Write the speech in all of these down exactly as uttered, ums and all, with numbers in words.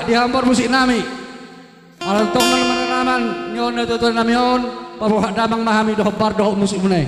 Di hambor musik nami. Ala tong na marnanaman ni on na tuatua nami on, paboa damang ma hami dohot bar dohot musik muna i.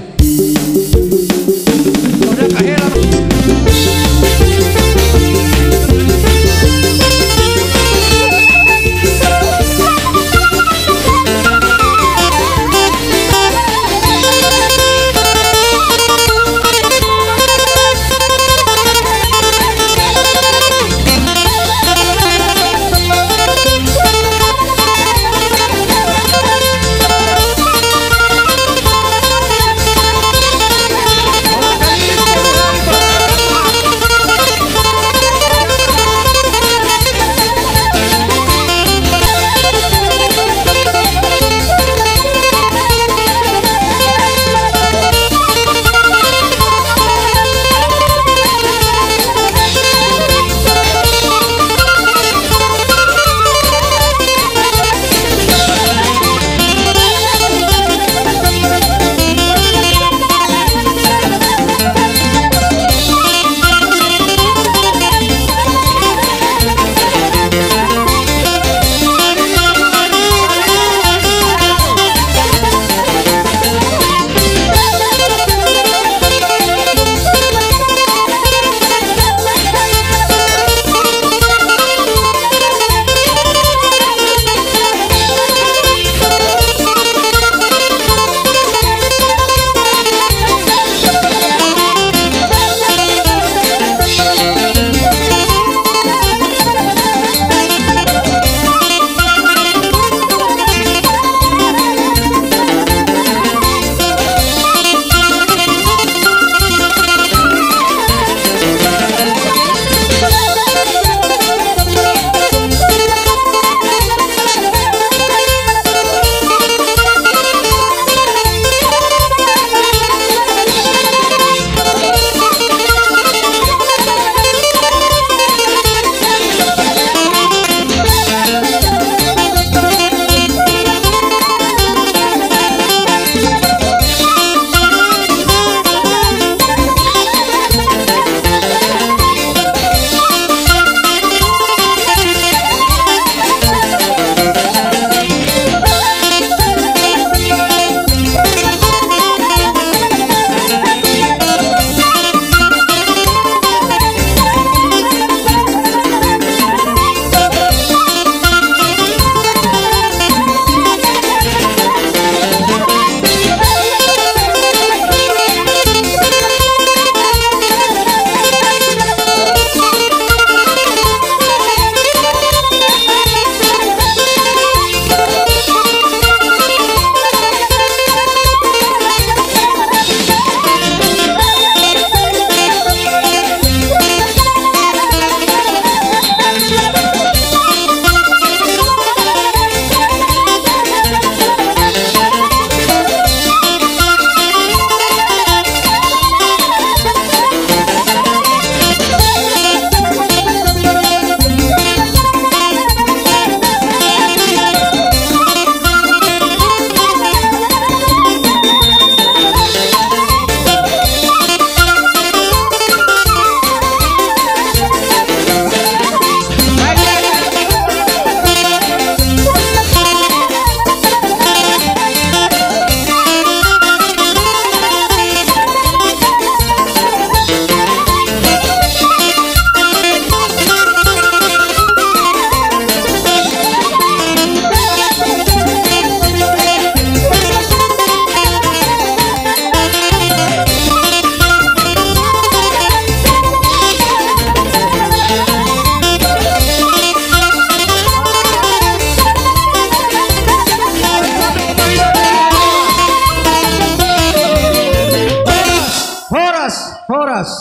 Horas, horas.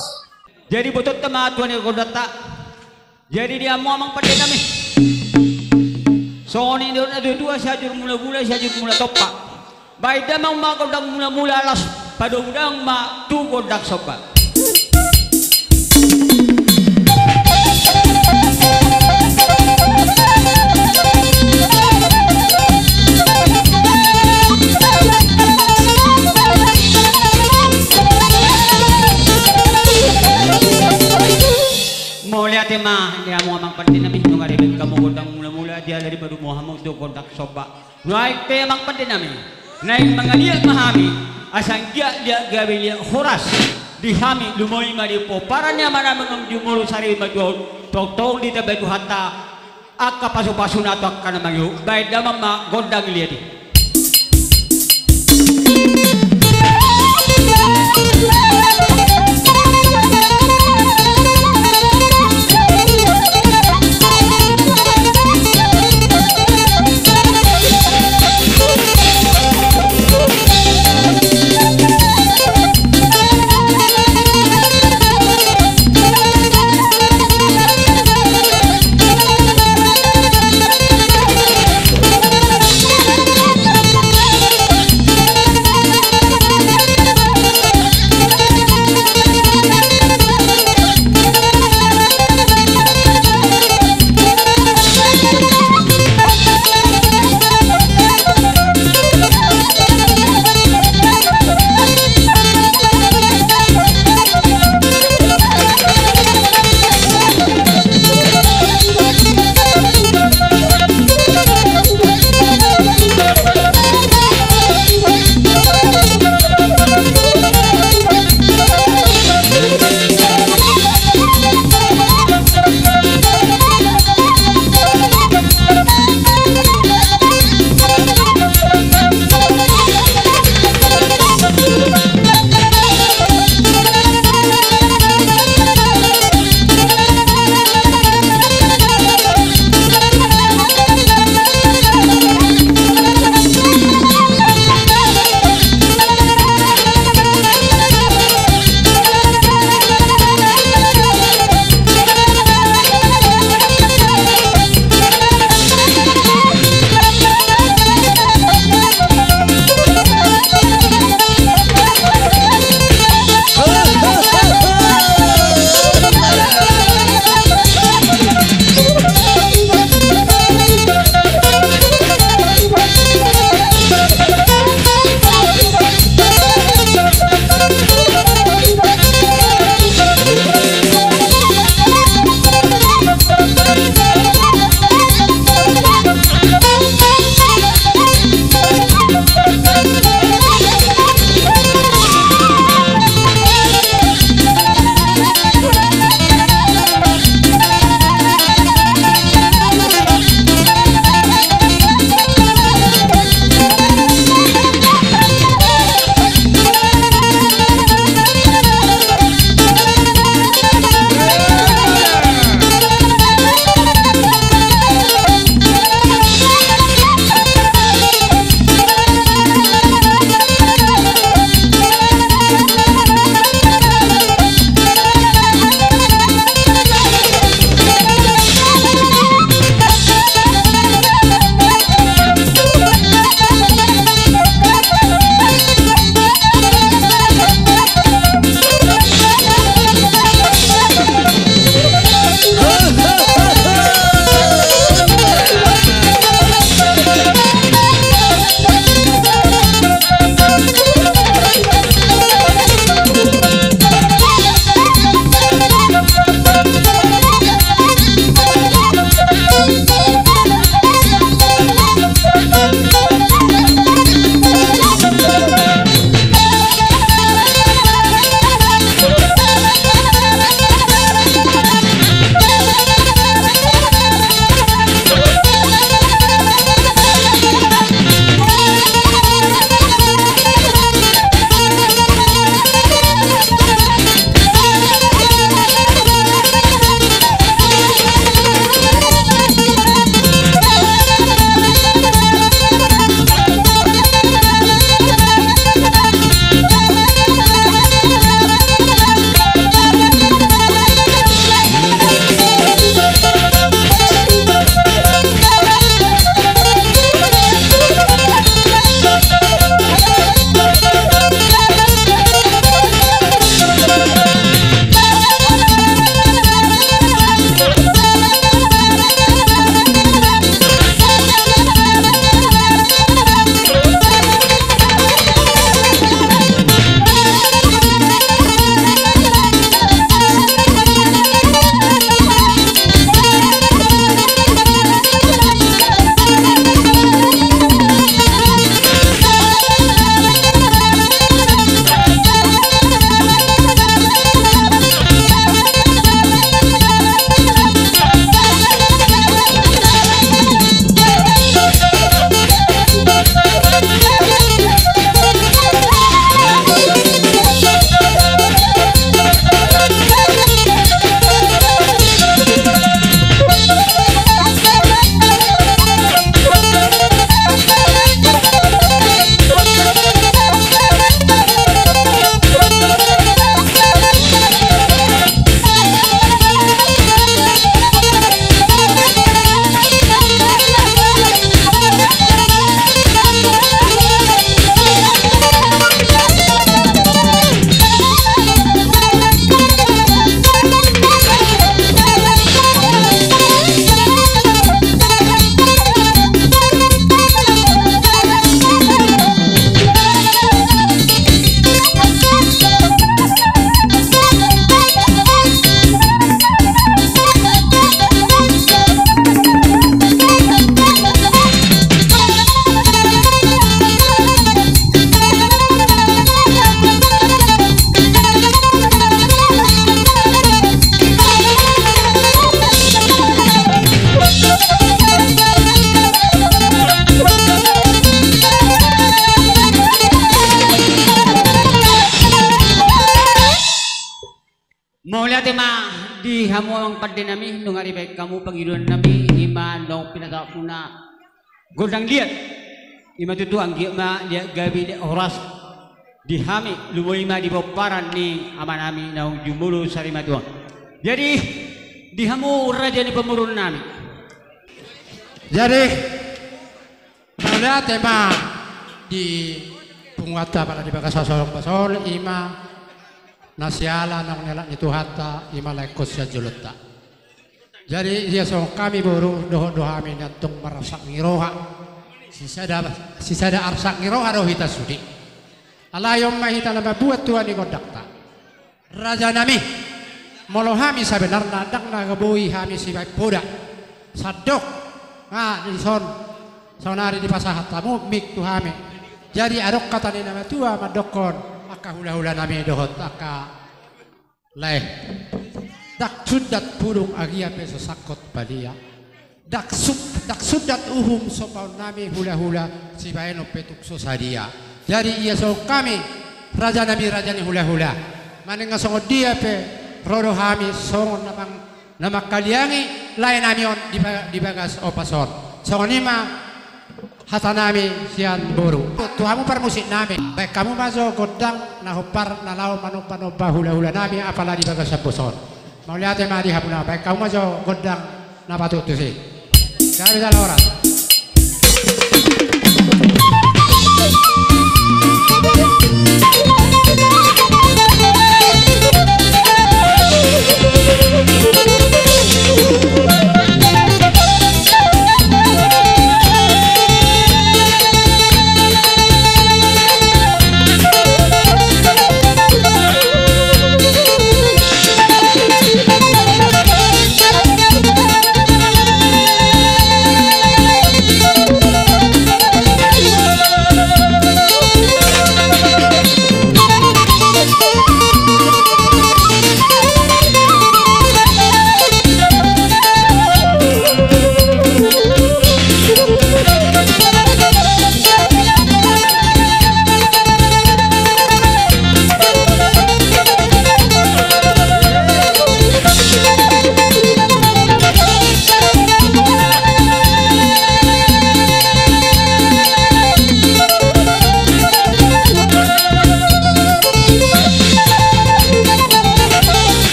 Jadi botoonta ma tua ni gondangta. Jadi di hamu amang pande nami, songon i do na dua-dua, Sianjur Mulamula, Sianjur Mulatompa. Baen damang ma gondang mulamula, laos pagodang ma tu gondang somba. Mauliate ma di hamu amang pande nami, nunga dibaen hamu gondang. Mula-mula dia dari baru Muhammad tu kontak soba. Nuaeng pe amang pande nami, naeng mangaliat ma hami, asa anggiat liat gabe liat horas di hami, lumobi ma di pomparan ni amanami on, di molo sari ma tuaon, tongtong ditambai Tuhanta angka pasu-pasuna tu angka na mangihut. Baen damang ma gondang liat i. hamu amang pande nami, nunga dibaen hamu pangidoan nami, ima naung pinatahon muna gondang liat. Ima tutu anggiat ma liat gabe liat horas di hami, lumobi ma di pomparan ni ama nami naung jumolo sarimatua on. Jadi di hamu raja ni pamoruon nami. Jadi mauliate ma di punguanta pala di bagasan ombas on, ima na siala naung nialap ni Tuhanta, ima laengkon sian jolonta. Jadi ia songon hami boru, dohot do hami na tong mararsak ni roha. Sisada, sisada arsak ni roha do hita sude. Alai on ma hita na mambuat tua ni gondangta. Raja nami, molo hami sabenarna ndang na boi hami sibaen poda. Sandok, nga dison, saonari dipasahat hamu mik tu hami. Jadi adong hata ni na matua mandokkon, angka hulahula nami dohot angka lae. Ndang sundat pudung agia pe so sangkot badia. Ndang su-, ndang sundat uhum sopaon nami hulahula, sibaenon pe tung so sadia. Jadi ia songon hami, raja nami raja ni hulahula, manang songon dia pe ro do hami songon na mang-, na mangkaliangi lae nami on di ba-, di bagas ombas on. Songon i ma hata nami sian boru. Tu hamu parmusik nami, baen hamu ma jo gondang na hombar na laho manombanomba hulahula nami apala di bagasan ombas on. Mauliate ma di hamuna, baen hamu ma jo gondang na patut tusi. Gabe jala horas.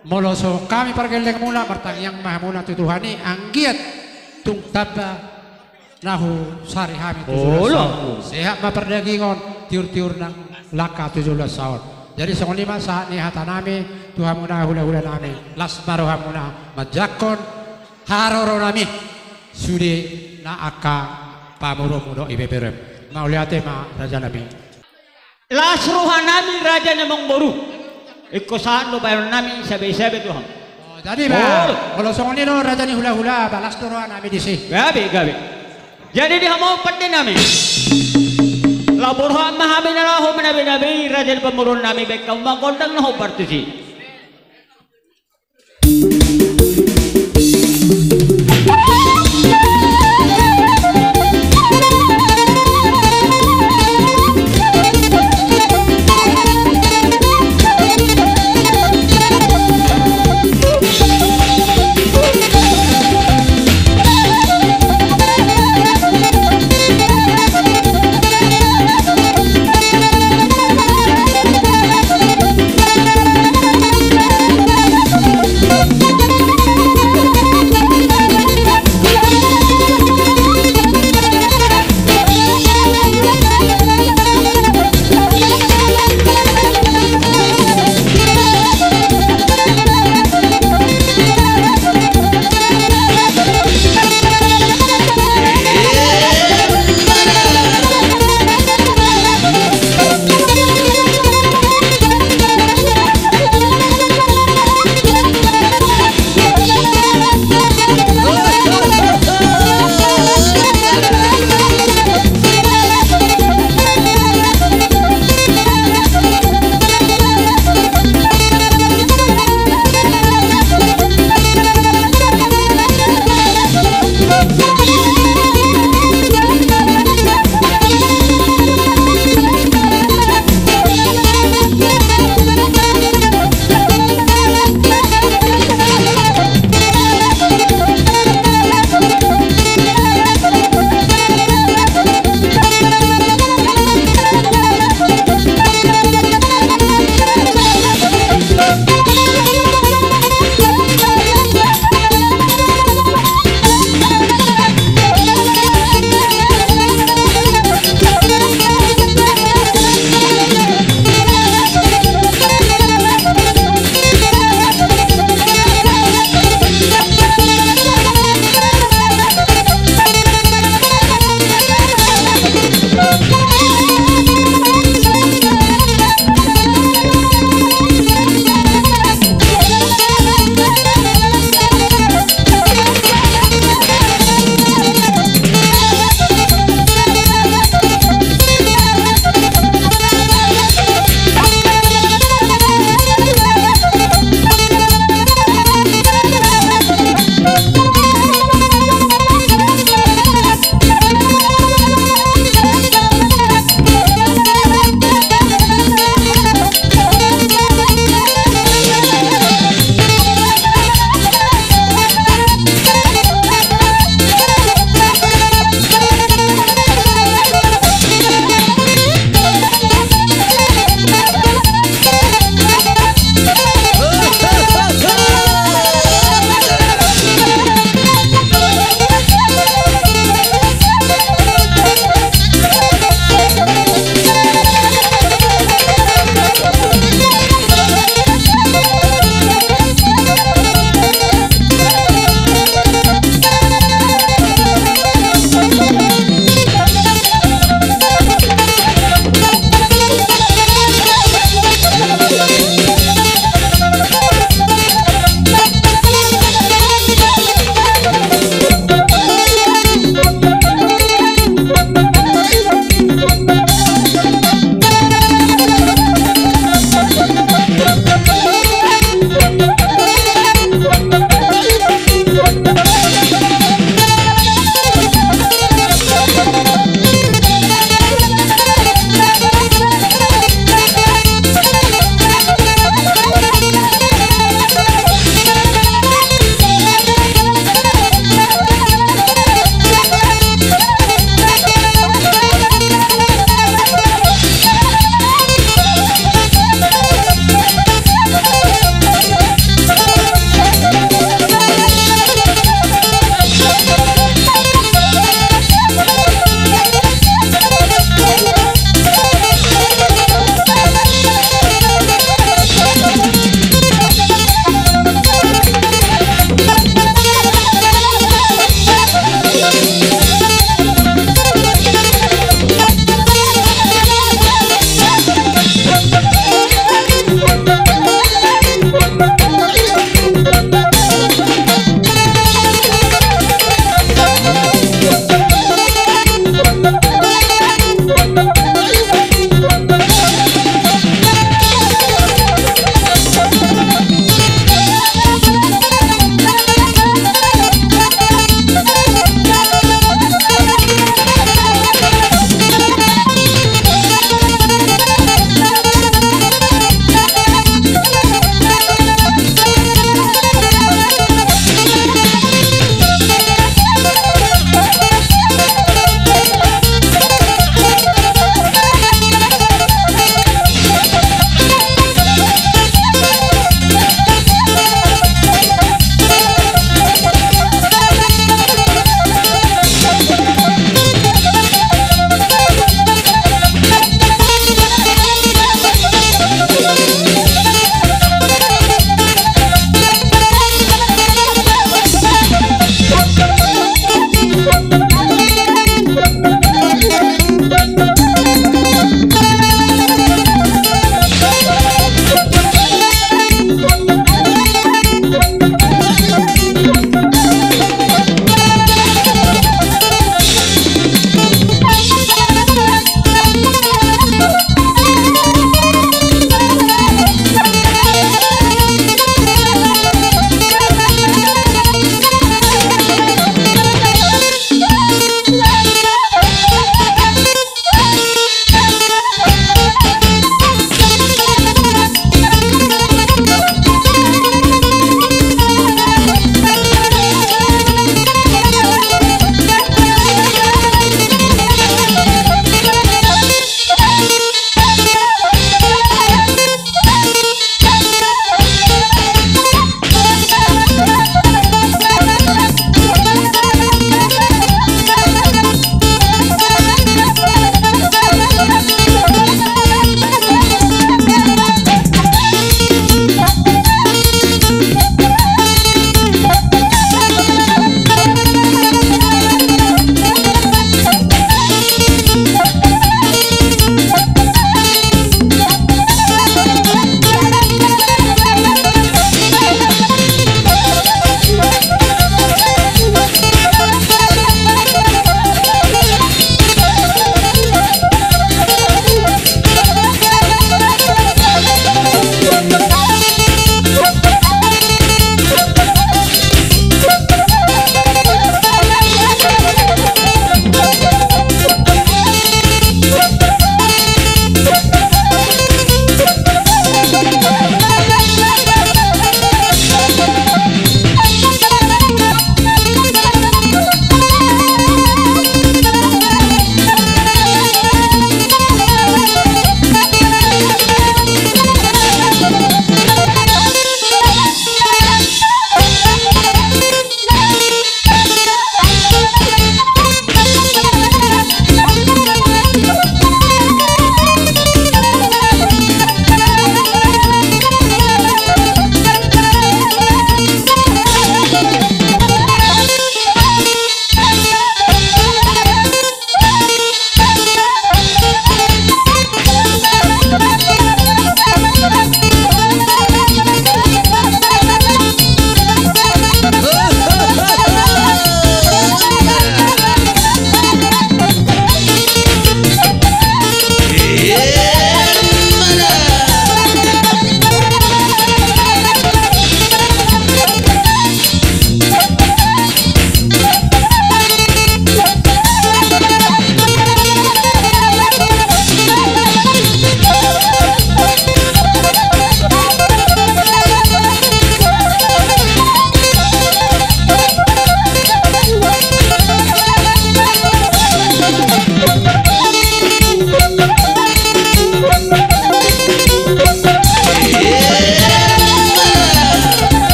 Molo songon hami pargellengmuna, martangiang ma hamuna tu Tuhan i, anggiat tung tamba na husari hami tu joloan on. Sehat ma pardagingon, tiur-tiur nang langka tu joloan on. Jadi songon i ma sahat ni hatanami tu hamuna hula-hulanami, las ma rohamuna manjangkon haroronami sude na angka pamoruonmu dohot ibeberem. Mauliate ma rajanami. Las rohanami raja ni amangboru. Ingkon sahat do baenonnami sabe-sabe tu hamu. Jadi ba, molo songon i do raja ni hula-hula, ba las do rohanami disi. Gabe, gabe. Jadi di hamu pandenami, laho borhat ma hami na laho manabe-nabei raja ni pamoruonnami, baen hamu ma gondang na hombar tusi.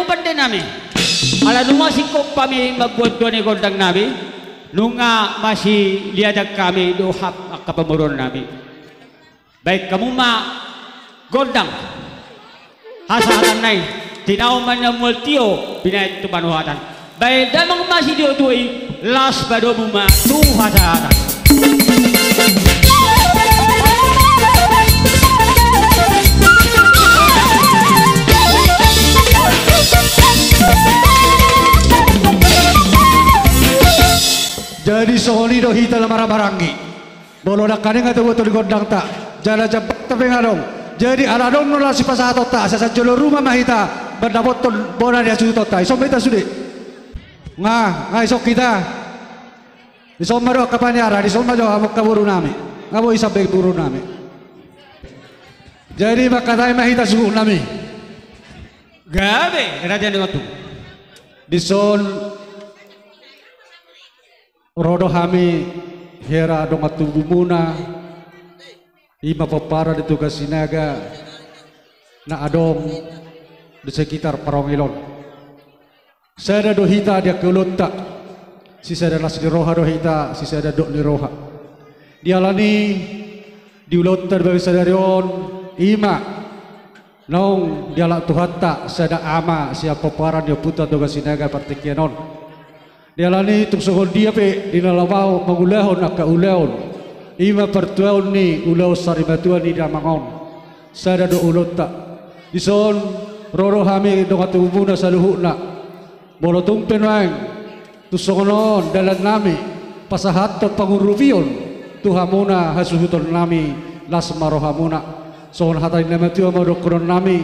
Pande nami, ala nunga singkop hami mambuat dua ni gondang nami, nunga masiliatan hami dohot angka pamoruon nami. Baen hamu ma gondang hasahatan nai, tinaon ma na mual tio, binaen tu panuhatan. Baen damang ma sitio-tio i, las ma domu ma tu hasahatan. Jadi songon i do hita na marhahamaranggi. Molo nangkaning ate buat di gondangta, jala jambakta pe nga adong. Jadi ala adong na laos sipasahatonta, asa sian jolo ruma ma hita mandapothon bona ni hasuhutonta. Ison ma hita sude. Nga, nga ison hita. Ison ma do angka paniara, ison ma jo hamu angka boru nami. Nga boi sampe boru nami. Jadi mangkatai ma hita suhut nami. Gabe, raja ni dongan tubu. Dison ro do hami hera dongan tubumuna, i ma pomparan ni Toga Sinaga na adong di sekitar parongil on. Sada do hita di angka ulaonta, sisada las ni roha do hita, sisada dok ni roha. Dialani di ulaonta di bagasan sadari on, i ma naung dialap Tuhanta sada ama sian pomparan ni ompunta Toga Sinaga partingkian on. Dialani tung songon dia pe di na laho mangulahon angka ulaon, i ma partuaon ni ulaon sarimatua ni damang on. Sada do ulaonta. Dison ro do hami dongan tubumuna saluhutna. Molo tung pe nuaeng tung songon on dalan nami pasahathon pangurupion tu hamuna hasuhuton nami, las ma rohamuna. Songon hata ni na matua ma dohonon nami,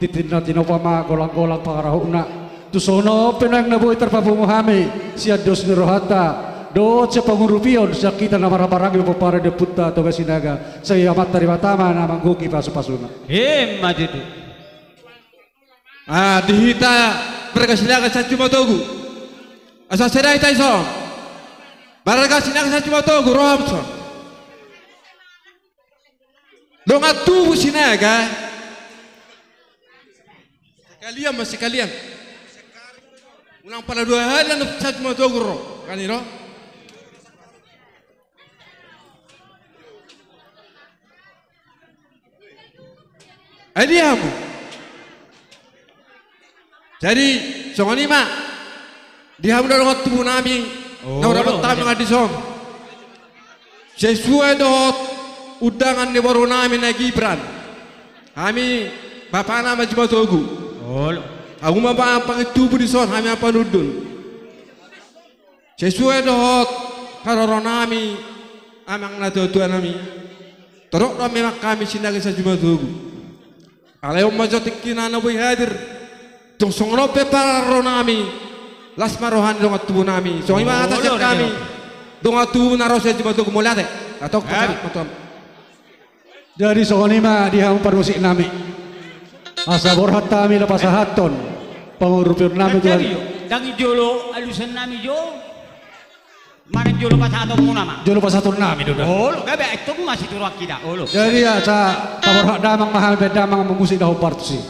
tintin na tinopa ma golang-golang pangarahutna. Tung songon on pe nuaeng na boi tarpapungu hami sian dos ni rohanta dohot sian pangurupion sian hita na marhahamaranggi pomparan ni ompunta Toga Sinaga, sai Amanta Debata ma na manggohi pasu-pasuna. Emma tutu. Ah, di hita marga Sinaga Sanjung Matogu. Asa sada hita ison. Marga Sinaga Sanjung Matogu, ro hamu ison. Dongan tubu Sinaga. Sekalian ma, sekalian. Unang pala dua hali anu Sanjung Matogu ro. Kan i ro. Ai di hamu. Jadi songon i ma di hamu na dongan tubu nami, na hudapot hami nangkin dison. Sesuai dohot undangan ni boru nami na Gibran. Hami bapana ma Jumatogu. Hamu ma pangintubu dison, hami ma panundun. Sesuai dohot haroro nami, amang na tua-tua nami. Torop do memang hami Sinaga Sanjung Matogu. Alai on ma jo tingkina na boi hadir. Tung songon on pe parro nami, las ma roha ni dongan tubu nami. Songon i ma hata sian hami dongan tubu na ro sian Jumatogu, mauliate. Atong. Jadi songon i ma di hamu parmusik nami. Asa borhat hami laho pasahathon pangurupion nami tu hami. Ndang i jolo alusan nami jo. Manang jolo pasahaton muna ma. Jolo pasahaton nami do da. Olo, gabe, ai tong ma situruan hita. Olo. Jadi asa paborhat damang ma hami, baen damang ma musik na hombar tusi.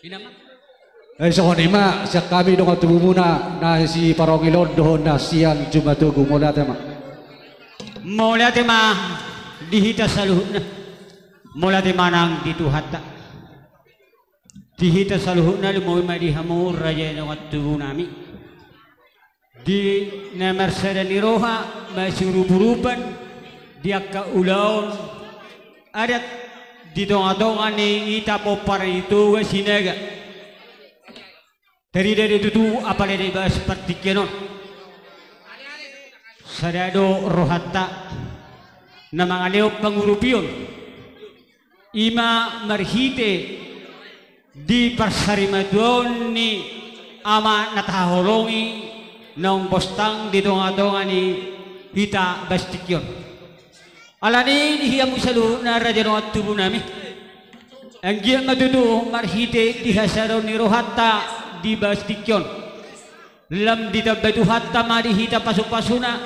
Ina ma. Eh, songon i ma sian hami dongan tubumuna na siparongilon dohot na sian Jumatugu, mauliate ma. Mauliate ma di hita saluhutna. Mauliate ma nang di Tuhanta. Di hita saluhutna, lumobi ma di hamu raja dongan tubunami. Di na marsada ni roha masiurupurupan di angka ulaon adat di tongatonga ni hita pomparan i Toga Sinaga. Tarida do tutu apala di bagasan partingkian on. Sada do rohanta na mangalehon pangurupion. I ma marhite di parsarimatuaon ni ama na tahaholongi naung bostang di tongatonga ni hita bagas tingki on. Alani i di hamu saluhutna raja dongan tubunami, anggiat ma tutu marhite di hasadaon ni rohanta di bagas tingki on, lam ditambai Tuhanta ma di hita pasupasuna,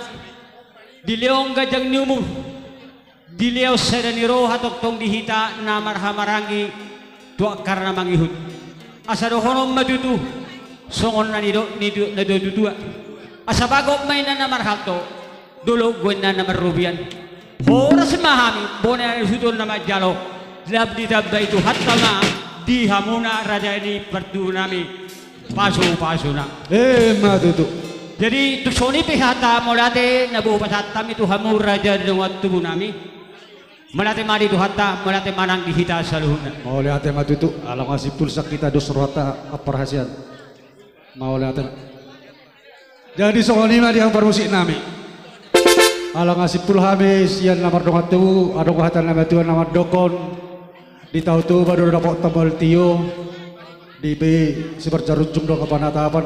dilehon ganjang ni umur, dilehon sada ni roha tongtong di hita na marhahamaranggi tu angka na mangihut. Asa dohonon ma tutu songon na nidok ni tu-, natuatua. Asa bagot ma inna na marhalto, dolok do inna na marrobean. Horas ma hami bona ni suhut on na manjalo, lam ditambai Tuhanta ma di hamuna raja ni partubu nami pasupasuna. Emma tutu. Jadi tung songon i pe hata mauliate na boi pasahat hami tu hamu raja dongan tubu nami. Mauliate ma di Tuhanta, mauliate ma nang di hita saluhutna. Mauliate ma tutu, ala nga simpul sian hita dos rohanta amparhasian. Mauliate ma. Jadi songon i ma di hamu parmusik nami. Ala nga simpul hami sian na mardongan tubu, adong hata ni natuatua na mandokkon, di Tao Toba do dapot tambal tio, di pe siparjarunjung do angka panatapan.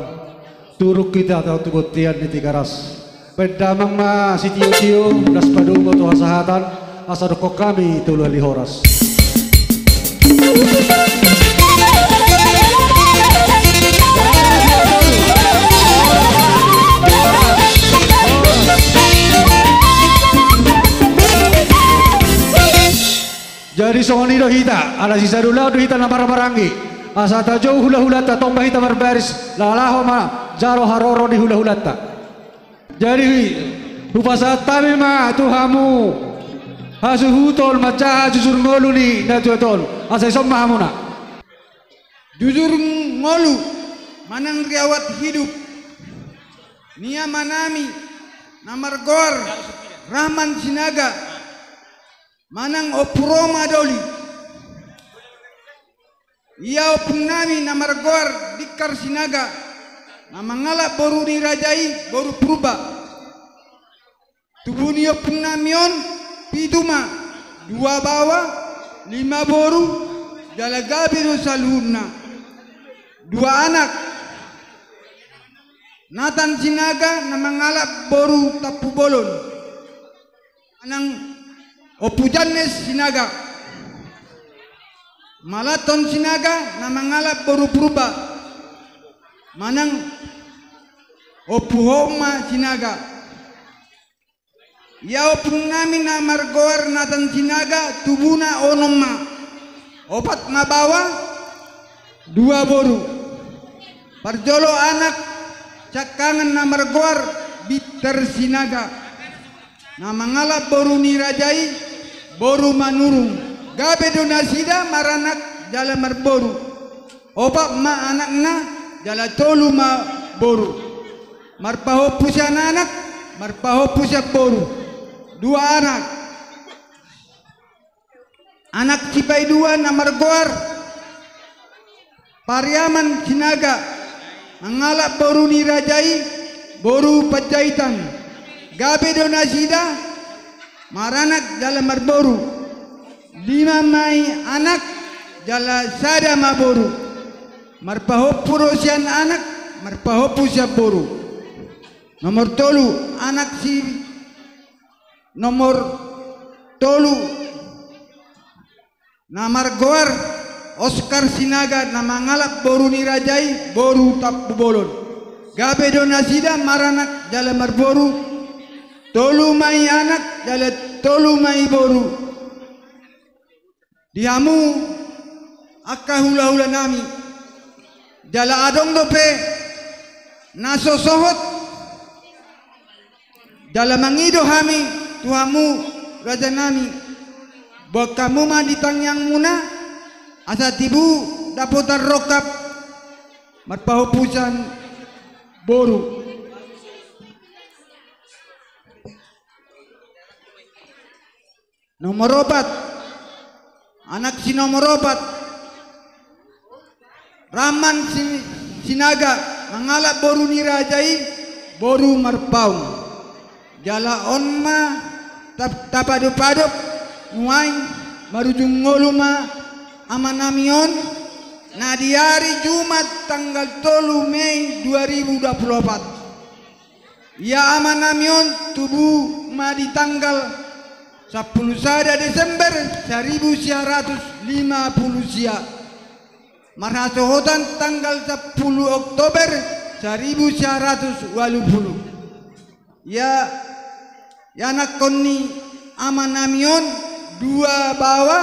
Turuk hita tu bontean ni Tigaras. Baen damang ma sitiotio, das padomu tu hasahatan, asa dokkon hami tolu hali horas. Jadi songon i do hita, ala sisada ulaon do hita na marhahamaranggi. Asa tajou hulahulanta, tong ma hita marbaris, laho ma jalo haroro ni hulahulanta. Jadi hupasahat hami ma tu hamu hasuhuton manjaha jujur ngolu ni natuatua on. Asa dison ma hamuna. Jujur ngolu manang riwayat hidup ni amanami na margoar Rahman Sinaga manang Ompu Roma Doli. Ia ompungnami na margoar Dingkar Sinaga, na mangalap boru ni raja i boru Purba. Tubu ni ompungnami on pitu ma, dua baoa, lima boru, jala gabe do saluhutna. Dua anak, Natan Sinaga na mangalap boru Tampubolon, manang Ompu Jannes Sinaga. Malaton Sinaga na mangalap boru Purba, manang Ompu Homa Sinaga. Ia ompungnami na margoar Natan Sinaga tubuna onom ma, opat ma baoa, dua boru. Parjolo anak siangkangan na margoar Bintar Sinaga, na mangalap boru ni raja i boru Manurung. Gabe do nasida maranak jala marboru. Opat ma anakna jala tolu ma boru. Marpahompu sian anak, marpahompu sian boru. Dua anak. Anak sipaidua na margoar Pariaman Sinaga, mangalap boru ni raja i boru Panjaitan. Gabe do nasida maranak jala marboru. Lima ma i anak jala sada ma boru. Marpahompu do sian anak, marpahompu sian boru. Nomor tolu, anak si nomor tolu na margoar Oskar Sinaga, na mangalap boru ni raja i boru Tampubolon. Gabe do nasida maranak jala marboru. Tolu ma i anak jala tolu ma i boru. Di hamu angka hulahulanami, Jala adong dope na so sohot, jala mangido hami tu hamu rajanami, boan hamu ma di tangiangmuna, asa tibu dapotan rongkap marpahompusan boru. Nomor opat, anak si nomor opat, Rahman si, Sinaga, mangalap boru ni raja i, boru Marpaung. Jala on ma tap-, tapadop-adop nuaeng, marujung ngolu ma amanami on, na di ari Jumat tanggal tolu Mei dua ribu dua puluh opat. Ia amanami on tubu ma di tanggal sampulu sada Desember saribu sia ratus lima pulu sia, marhasohotan tanggal sampulu Oktober saribu sia ratus ualu pulu. Ia, ianakhon ni amanami on dua baoa,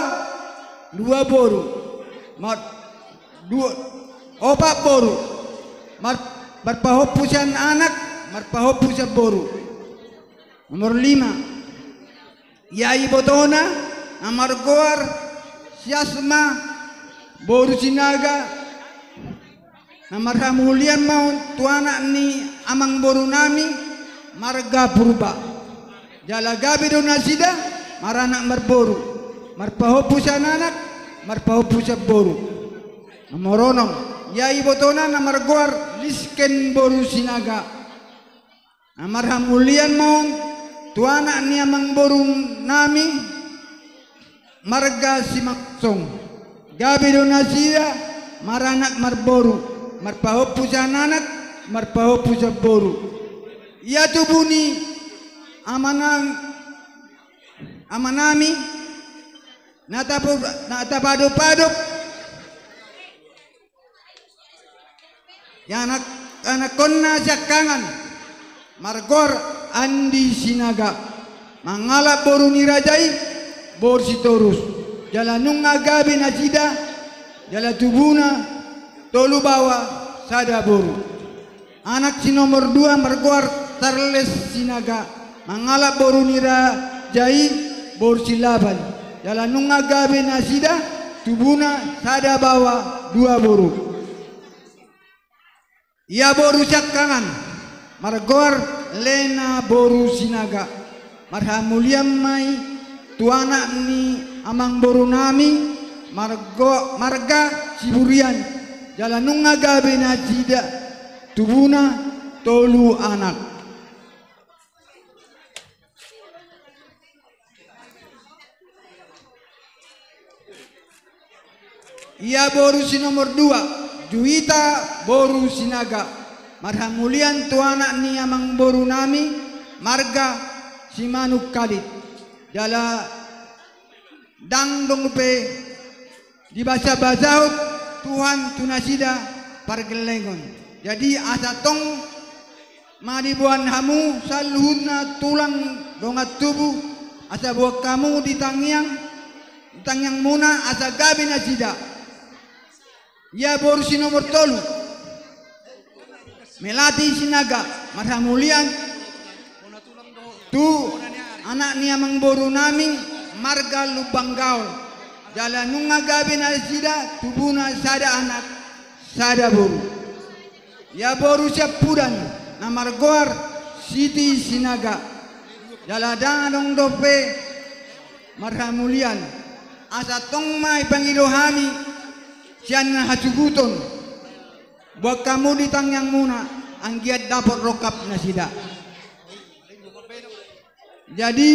dua boru. Mar-, dua, opat boru. Mar-, marpahompu sian anak, marpahompu sian boru. Nomor lima. Ia ibotona na margoar si Asma boru Sinaga, na marhamulian ma on tu anak ni amangborunami marga Purba. Jala gabe do nasida maranak marboru, marpahompu sian anak, marpahompu sian boru. Nomor onom. Ia ibotona na margoar Lisken boru Sinaga, na marhamulian ma on tu anak ni amangborunami marga Simangunsong. Gabe do nasida maranak marboru, marpahompu sian anak, marpahompu sian boru. Ia tubu ni amanam-, amanami na tapo-, na tapadop-adop, ia anak, anakhonna siangkangan margoar Andi Sinaga, mangalap boru ni raja i, boru Sitorus. Jala nunga gabe nasida, jala tubuna tolu baoa, sada boru. Anak si nomor dua margoar Charles Sinaga, mangalap boru ni raja i, boru Silaban. Jala nunga gabe nasida, tubuna sada baoa, dua boru. Ia boru siangkangan margoar Lena boru Sinaga, marhamulian ma i tu anak ni amangborunami margo-, marga Siburian. Jala nunga gabe nasida, tubuna tolu anak. Ia boru si nomor dua, Juita boru Sinaga, marhamulian tu anak ni amangborunami marga Simanungkalit. Jala ndang dong pe dibasabasahon Tuhan tu nasida pargellengon. Jadi asa tong ma diboan hamu saluhutna tulang dongan tubu, asa boan hamu di tangiang, di tangiangmuna asa gabe nasida. Ia boru si nomor tolu, Melati Sinaga, marhamulian tu anak ni amangborunami marga Lumban Gaol. Jala nunga gabe nasida, tubuna sada anak, sada boru. Ia boru siampudan na margoar Siti Sinaga. Jala ndang adong dope marhamulian, asa tong ma ipangido hami sian hasuhuton. Boan hamu di tangiangmuna, anggiat dapot rongkap nasida. Jadi,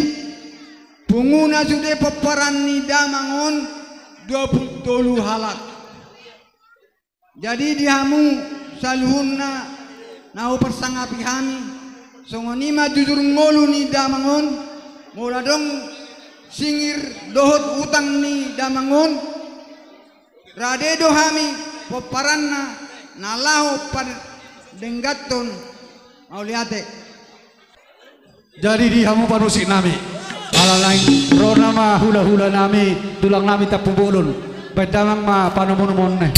punguna sude pomparan ni damang on dua pulu tolu halak. Jadi, di hamu saluhutna na huparsangapi hami, songon i ma jujur ngolu ni damang on, molo adong singir dohot utang ni damang on, rade do hami pomparanna na laho padengganhon. Mauliate. Jadi di hamu panusiknami, ala naeng ro nama hulahulanami, tulangnami Tampubolon, baen damang ma panomunomuonna i.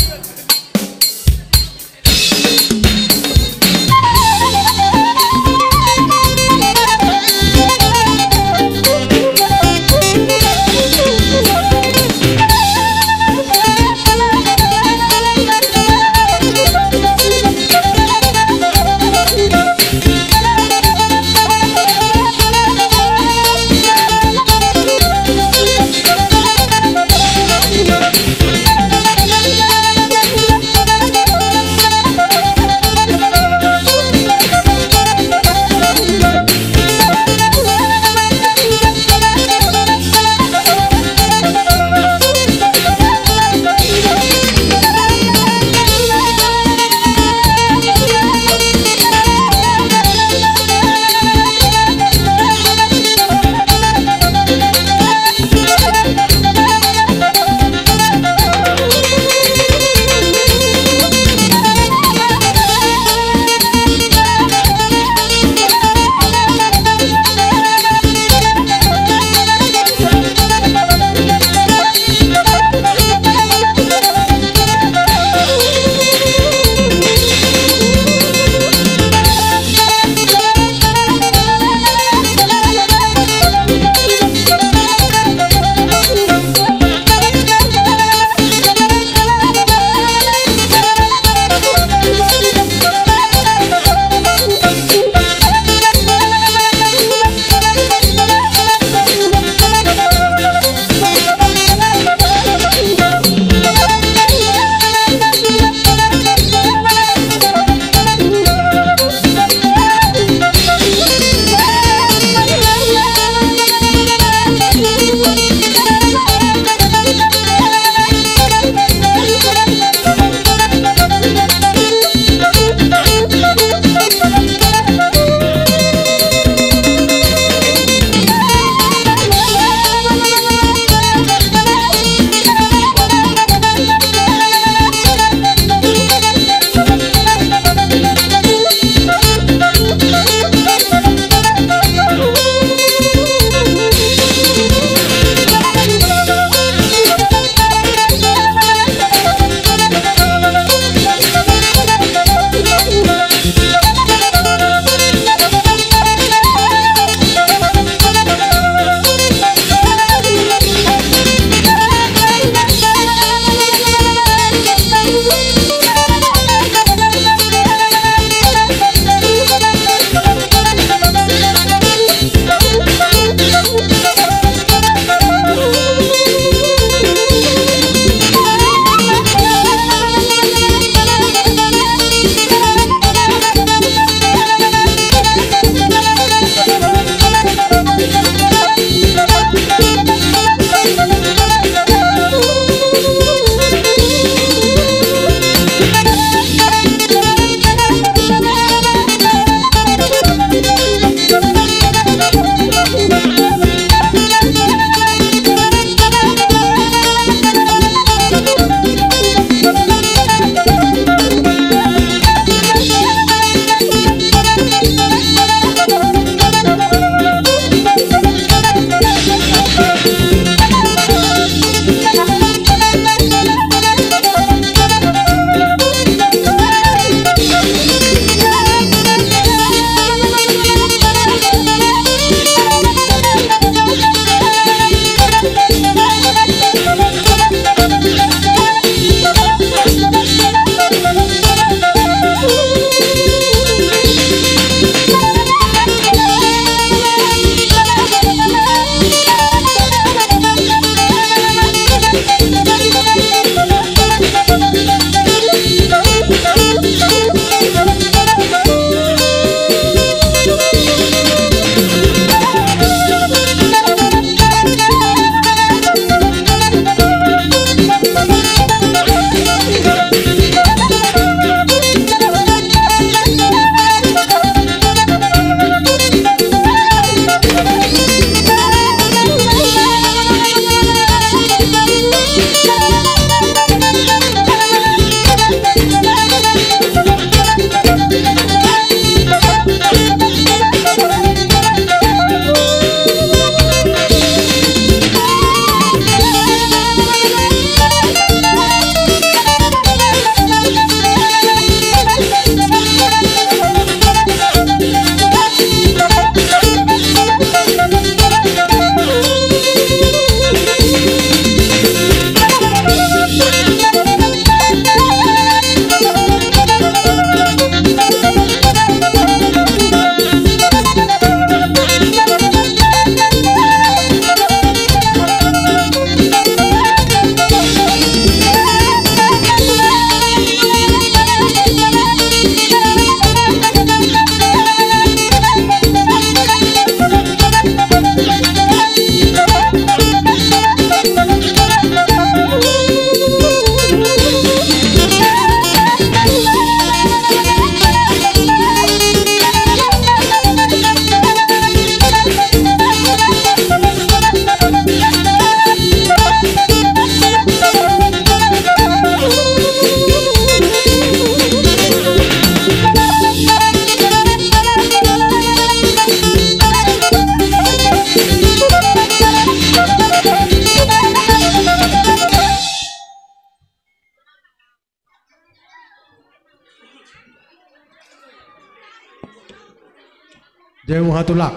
Jadi boha tulang,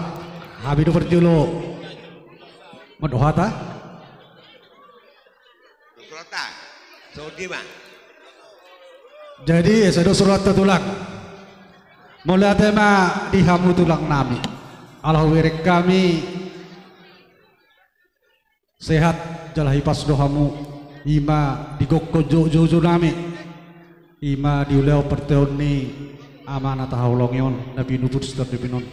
hami do parjolo mandok hata. Jadi, asa dos rohanta tulang. Mauliate ma di hamu tulang nami. Ala hubereng hami sehat jala hipas do hamu, ima di gokhon joujoujou nami, ima di ulaon parteon ni ama na tahaholongi on, na pinuput sitorop on.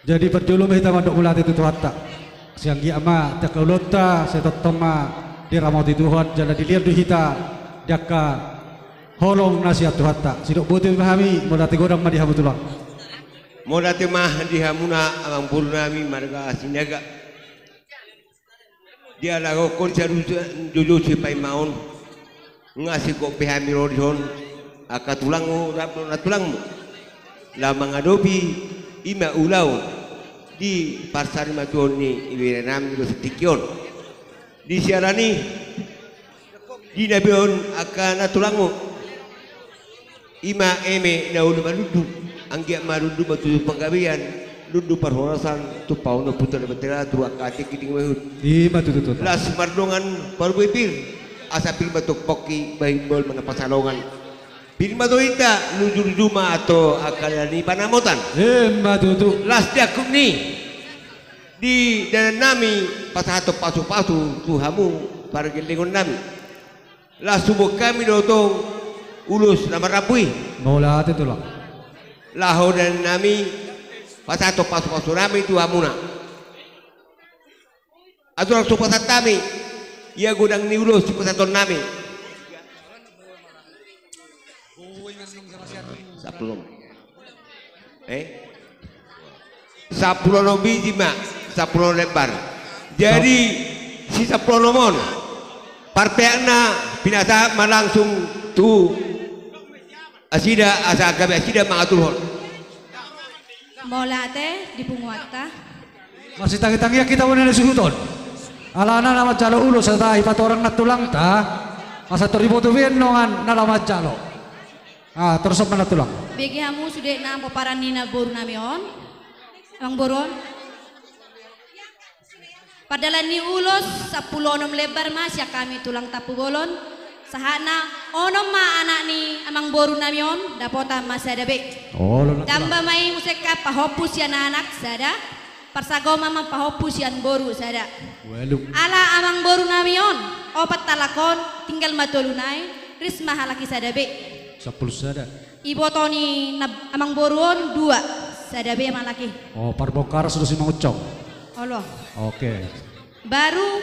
Jadi parjolo ma hita mandok mauliate tu Tuhanta. Sai anggiat ma di angka ulaonta sai tongtong ma diramoti Tuhan jala dilehon do hita di angka holong na sian Tuhanta. Sidok botima hami, mauliate godang ma di hamu tulang. Mauliate ma di hamuna amangboru nami marga Sinaga. Di ala gokhon sian joujoujou sipaimaon, nga singkop pe hami ro dison, angka tulangmu rap dohot nantulangmu, laho mangadopi ima ulaon di parsarimatuaon ni ibebere nami dohot tingki on. Di siala ni i, di na beon angka nantulangmu, ima eme na uli malundu, anggiat ma lundu ma tu panggabean, lundu parhorasan, tumpahon ma punta ni Debata tu angka tingki ni ngolu. Ima tutu tulang. Las mardongan parbue pir, asa pir ma tu pongki, bahen bolon ma na pansalongan. Pir ma tu hita, lujurlujur ma tu angka dalan ni panamotan. Ima tutu. Las di angkup ni, di dalan nami pasahathon pasupasu tu hamu pargellengon nami. Laos huboan hami do tong ulos na marrambu i. Mauliate tulang. Laho dalan nami pasahathon pasupasu nami tu hamuna. Aturang supasan nami, ia godang ni ulos sipasahaton nami. Sampulu. Eh? Sampulu onom biji ma, sampulu onom lembar. Jadi, si sampulu onom on, parpeakna pinasahat ma langsung tu nasida, asa gabe nasida mangaturhon. Mauliate di punguanta. Masitangitangian hita bona na suhut on. Alana na manjalo ulos hita i patorang nantulangta. Asa tor diboto be dongan na laho manjalo. Ah, torus ma nantulang. Bege hamu sude na pomparan ni namboru nami on. Amangboru on. Pardalan ni ulos sampulu onom lembar ma sian hami tulang Tampubolon. Sahatna onom ma anak ni amangboru nami on, dapotan ma sada be. Olo, nantulang. Tamba ma i muse angka pahompu sian anak sada. Parsagoman ma pahompu sian boru sada. Ualu. Ala amangboru nami on, opat halak on, tinggal ma tolu nai, ris ma halak i sada be. Sampulu sada. Iboto ni na-, amangboru on dua, sada be ma halak i. Oh, parbongkaran sudah si manguncong. Olo. Oke. Baru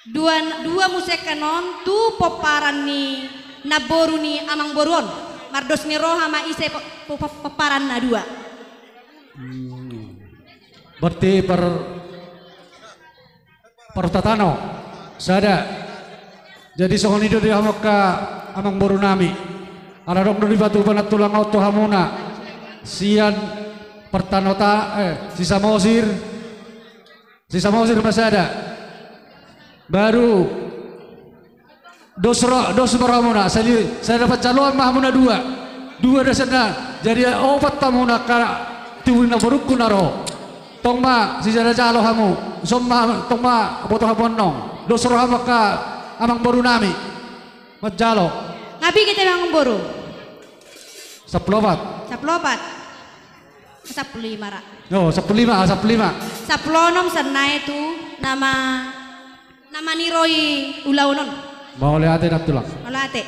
dua, dua muse angka on tu pomparan ni namboru ni amangboru on. Mardos ni roha ma ise po-, po-, po-, pomparan na dua. Hmm. Berarti per-, parhutatano, sada. Jadi songon i do di hamu angka amangboru nami. Ala adong do dipatupa nantulang on tu hamuna. Sian partanota, eh, si Samosir. Si Samosir ma sada. Baru dos ro, dos ma rohamuna, sai, sai dapat jaloan ma hamuna dua. Dua dasarna, jadi opat hamuna angka tiwi na borungku na ro. Tong ma sijalo-jalo hamu, son ma tong ma boto hamu annon. Dos rohamu angka amangboru nami. Manjalo. Nga bege te amangboru? Sampulu opat. Sampulu opat. Sampulu lima ra. Oh, sampulu lima, ah, sampulu lima. Sampulu onom sian nai tu nama, nama ni ro i ulaon on. Mauliate nantulang. Mauliate.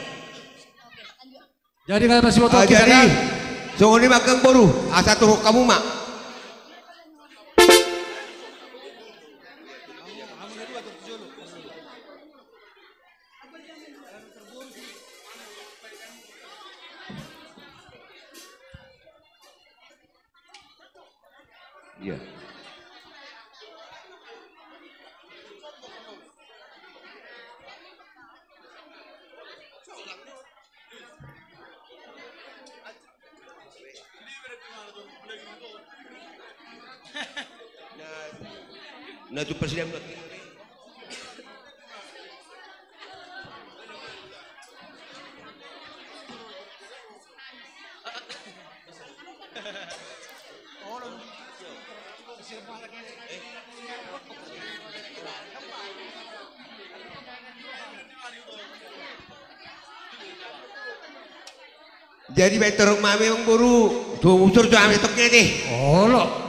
Jadi nga masiboto hita kan? Songon i ma angka amangboru, asa turhon hamu ma. Iya. Na, na tu presiden. Jadi baen torop ma hami, amangboru. Tu usur jo hami tokna te. Olo.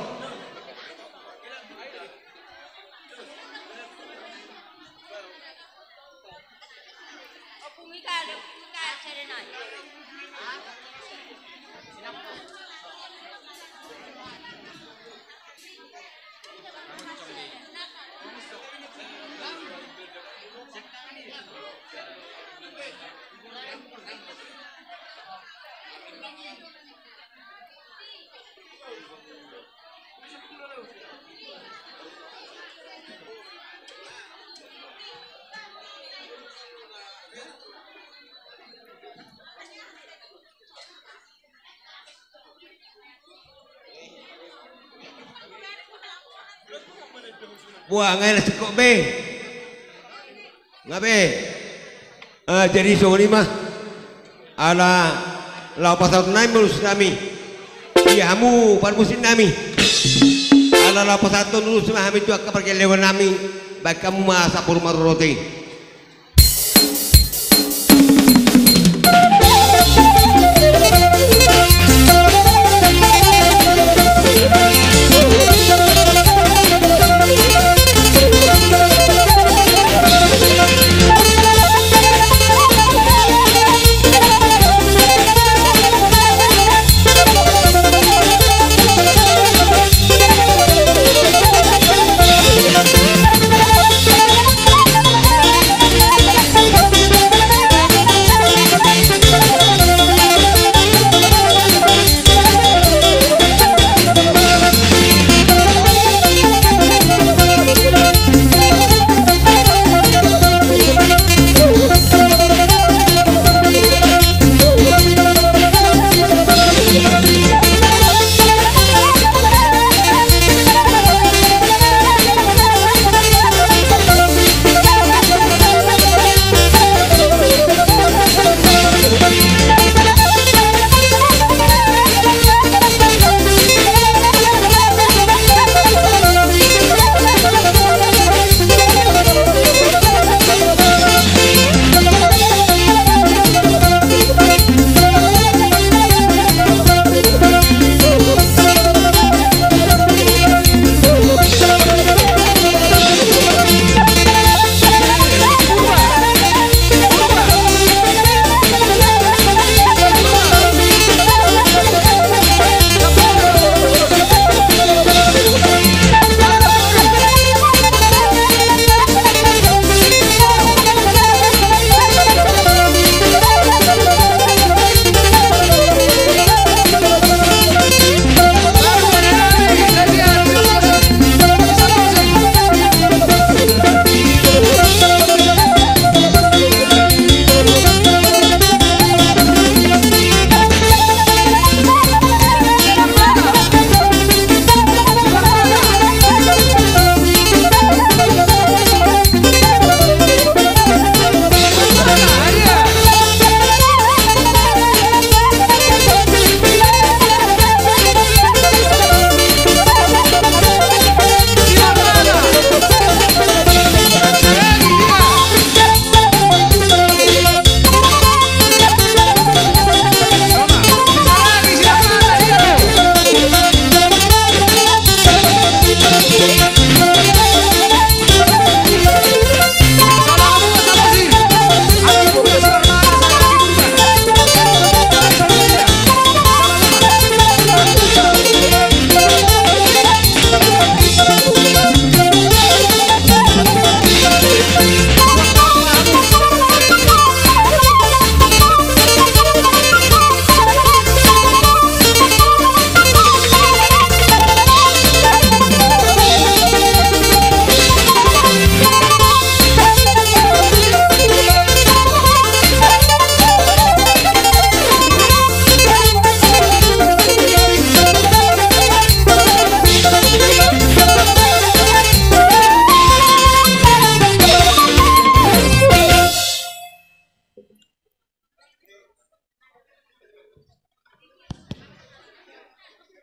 Buah, nga enak sikok be. Nga be. Ah, jadi songon i ma. Ala laho pasahaton nami ma ulos nami. Ia hamu parmusik nami. Ala laho pasahaton ulos ma hami tu angka pargellengon nami. Baen hamu ma sampulu marrorot i.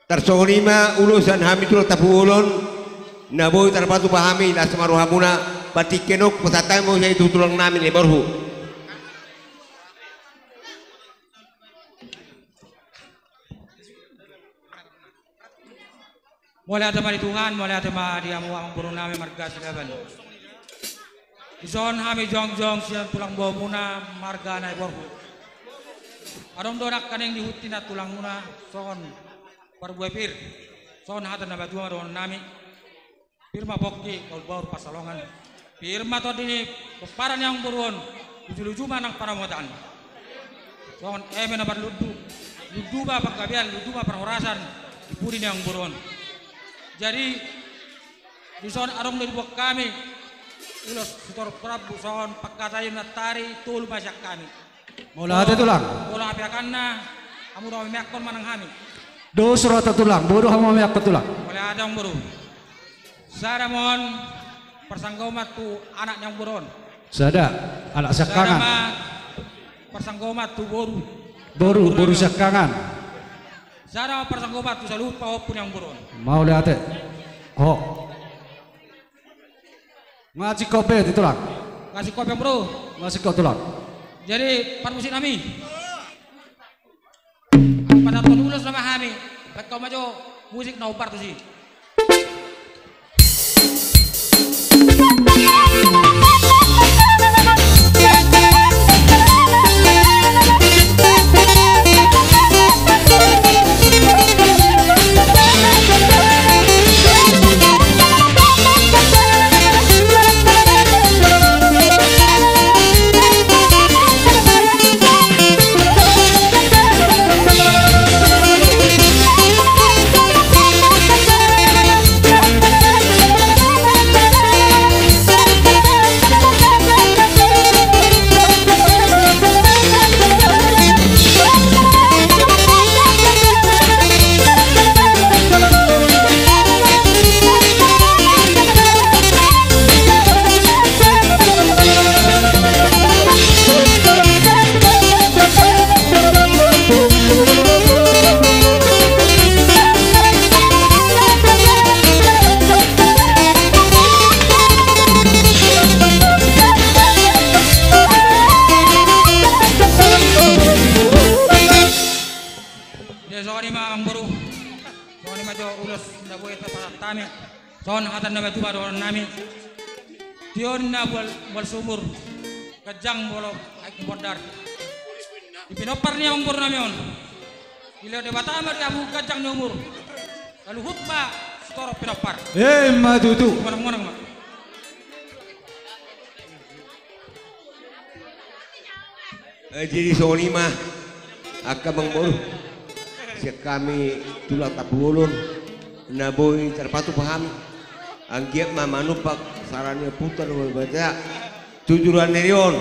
Tarsongon i ma ulos sian hami tulang Tampubolon, na boi tarpatupa hami, las ma rohamuna. Patik kenok pasahat hami ma muse i tu tulang nami na i, borhu. Mauliate ma di Tuhan, mauliate ma di hamu amangboru nami marga Silaban. Dison hami jongjong sian tulang bohomuna marga Naiborhu. Adong do nangkaning di huta ni tulangmuna songon parbue pir. Songon hata ni natuatua ma dohonon nami. Pir ma pongki, baulbaul pansalongan. Pir ma tondi ni pomparan ni amangboru on. Lujuluju ma nang pangomoan. Songon eme na marlundu. Lundu ma panggabean, lundu ma parhorasan. Di pudi ni amangboru on. Jadi, dison adong do diboan hami ulos sitorop rambu songon pangkataion ni Antari, tolu ma sian hami. Mauliate tulang. Molo apiakanna, hamu do mameakkon manang hami? Dos rohanta tulang, boi do hamu mameakkon tulang. Mauliate amangboru. Sada ma on parsanggoman tu anak ni amangboru on. Sada, anak siangkangan. Sada ma parsanggoman tu boru. Boru, boru siangkangan. Sada ma parsanggoman tu saluhut pahompu ni amangboru on. Mauliate. Ho. Nga singkop be tulang. Nga singkop be, bro. Nga singkop tulang. Jadi parmusik nami. Pasahathon ulos nama hami. Baen hamu ma jo musik na hombar tusi. Jadi songon i ma amangboru. Songon i ma jo ulos na boi tapasahat hami. Songon hata ni natuatua ma dohonon nami. Tio ninna mual, mual sumur. Ganjang molo aek ni bondar. Di pinompar ni amangboru nami on. Dilehon Debata ma di hamu ganjang ni umur. Saluhut ma sitorop pinompar. Emma tutu. Monang-monang ma. Eh, jadi songon i ma angka amangboru, sian hami tulang Tampubolon na boi tarpatupa hami, anggiat ma manumpak sara ni ompunta dohot Debata tu joloan ni ari on,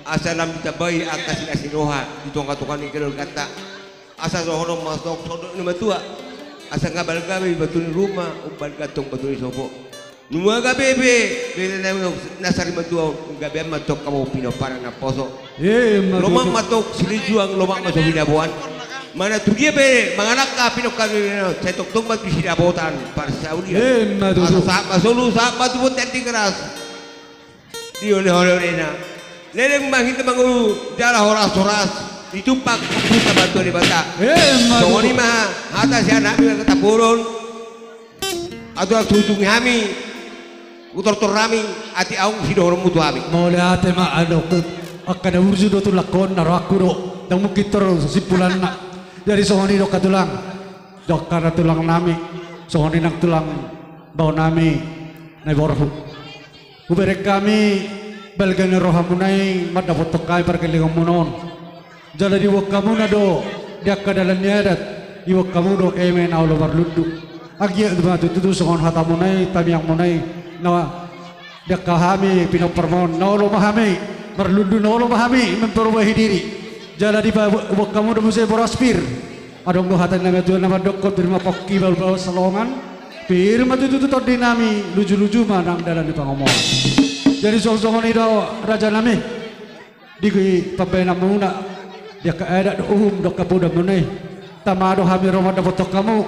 asa lam ditambai angka silas ni roha di tongatonga ni keluarganta. Asa dohonon ma songon hata ni natuatua. Asa nga balga be batu ni ruma, umbalga tong batu ni sopo. Nunga gabe be, bere nami na sarimatua on, gabean ma tong hamu pinompar na poso. Emma tutu. Lomak ma tong silinjuang, lomak ma tong hinaboan. Manang tu dia be mangalangka pinompar ni on, sai tongtong ma tu sidapotan parsaulian. Emma tutu. Asa sahat ma solu, sahat ma tu bontean Tigaras. Di olehole-olena. Leleng ma hita mangolu jala horas-horas. Ditumpak ompunta bantuan Debata. Emma tutu. Songon i ma hata sian hami angka Tampubolon. Atur-atur tu ujung ni hami. Utor-utor hami. Atik aung sidohononmu tu hami. Mauliate ma, adong tu angka na burju do tulangkon, na rohangku do. Ndang mungkin tor simpulanna. Jadi songon i do angka tulang. Dohot angka na tulang nami. Songon i nang tulang bao nami Naiborhu. Hubereng hami balga ni rohamuna i mandapothon hami pargellengonmuna on. Jala diboan hamuna do di angka dalan ni adat, diboan hamu do eme na olo marlundu. Anggiat ma tutu songon hatamuna i, tamiangmuna i, na di angka hami pinomparmuna on, na olo ma hami marlundu, na olo ma hami memperbaiki diri. Jala diboan hamu do muse boras pir. Adong do hata ni natuatua na mandokkon, pir ma pongki, baul-baul pansalongan, pir ma tutu tu tondi nami, luju-luju ma nang dalan ni pangomoan. Jadi songon-songon i do raja nami, di pambahenanmuna, di angka adat dohot uhum dohot podanmuna i. Tama do hami ro mandapothon hamu,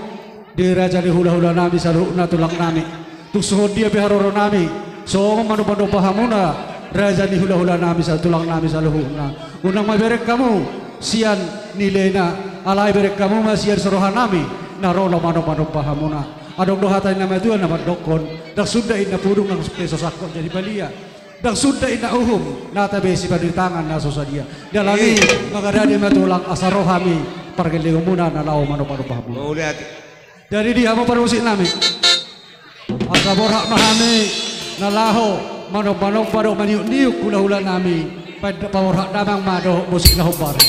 di raja ni hula-hula nami saluhutna, tulang nami. Tung songon dia pe haroro nami, songon manomba-nomba hamuna, raja ni hula-hula nami sa-, tulang nami saluhutna. Unang ma bereng hamu sian nilena, alai bereng hamu ma sian so roha nami, na ro laho manomba-nomba hamuna. Adong do hata ni na matua na mandokkon, ndang sunda inna pudung nang pe so sangkot jadi balia. Ndang sunda inna uhum, na tabe sipanditangan na so sadia. Dalan i, mangadadi ma tulang asa ro hami pargellengonmuna na laho manomba-nomba hamu. Jadi di hamu parmusik nami. Asa borhat ma hami na laho manomba-nomba dohot maniuk-niuk hula-hula nami. Paborhat damang ma dohot musik na hombar.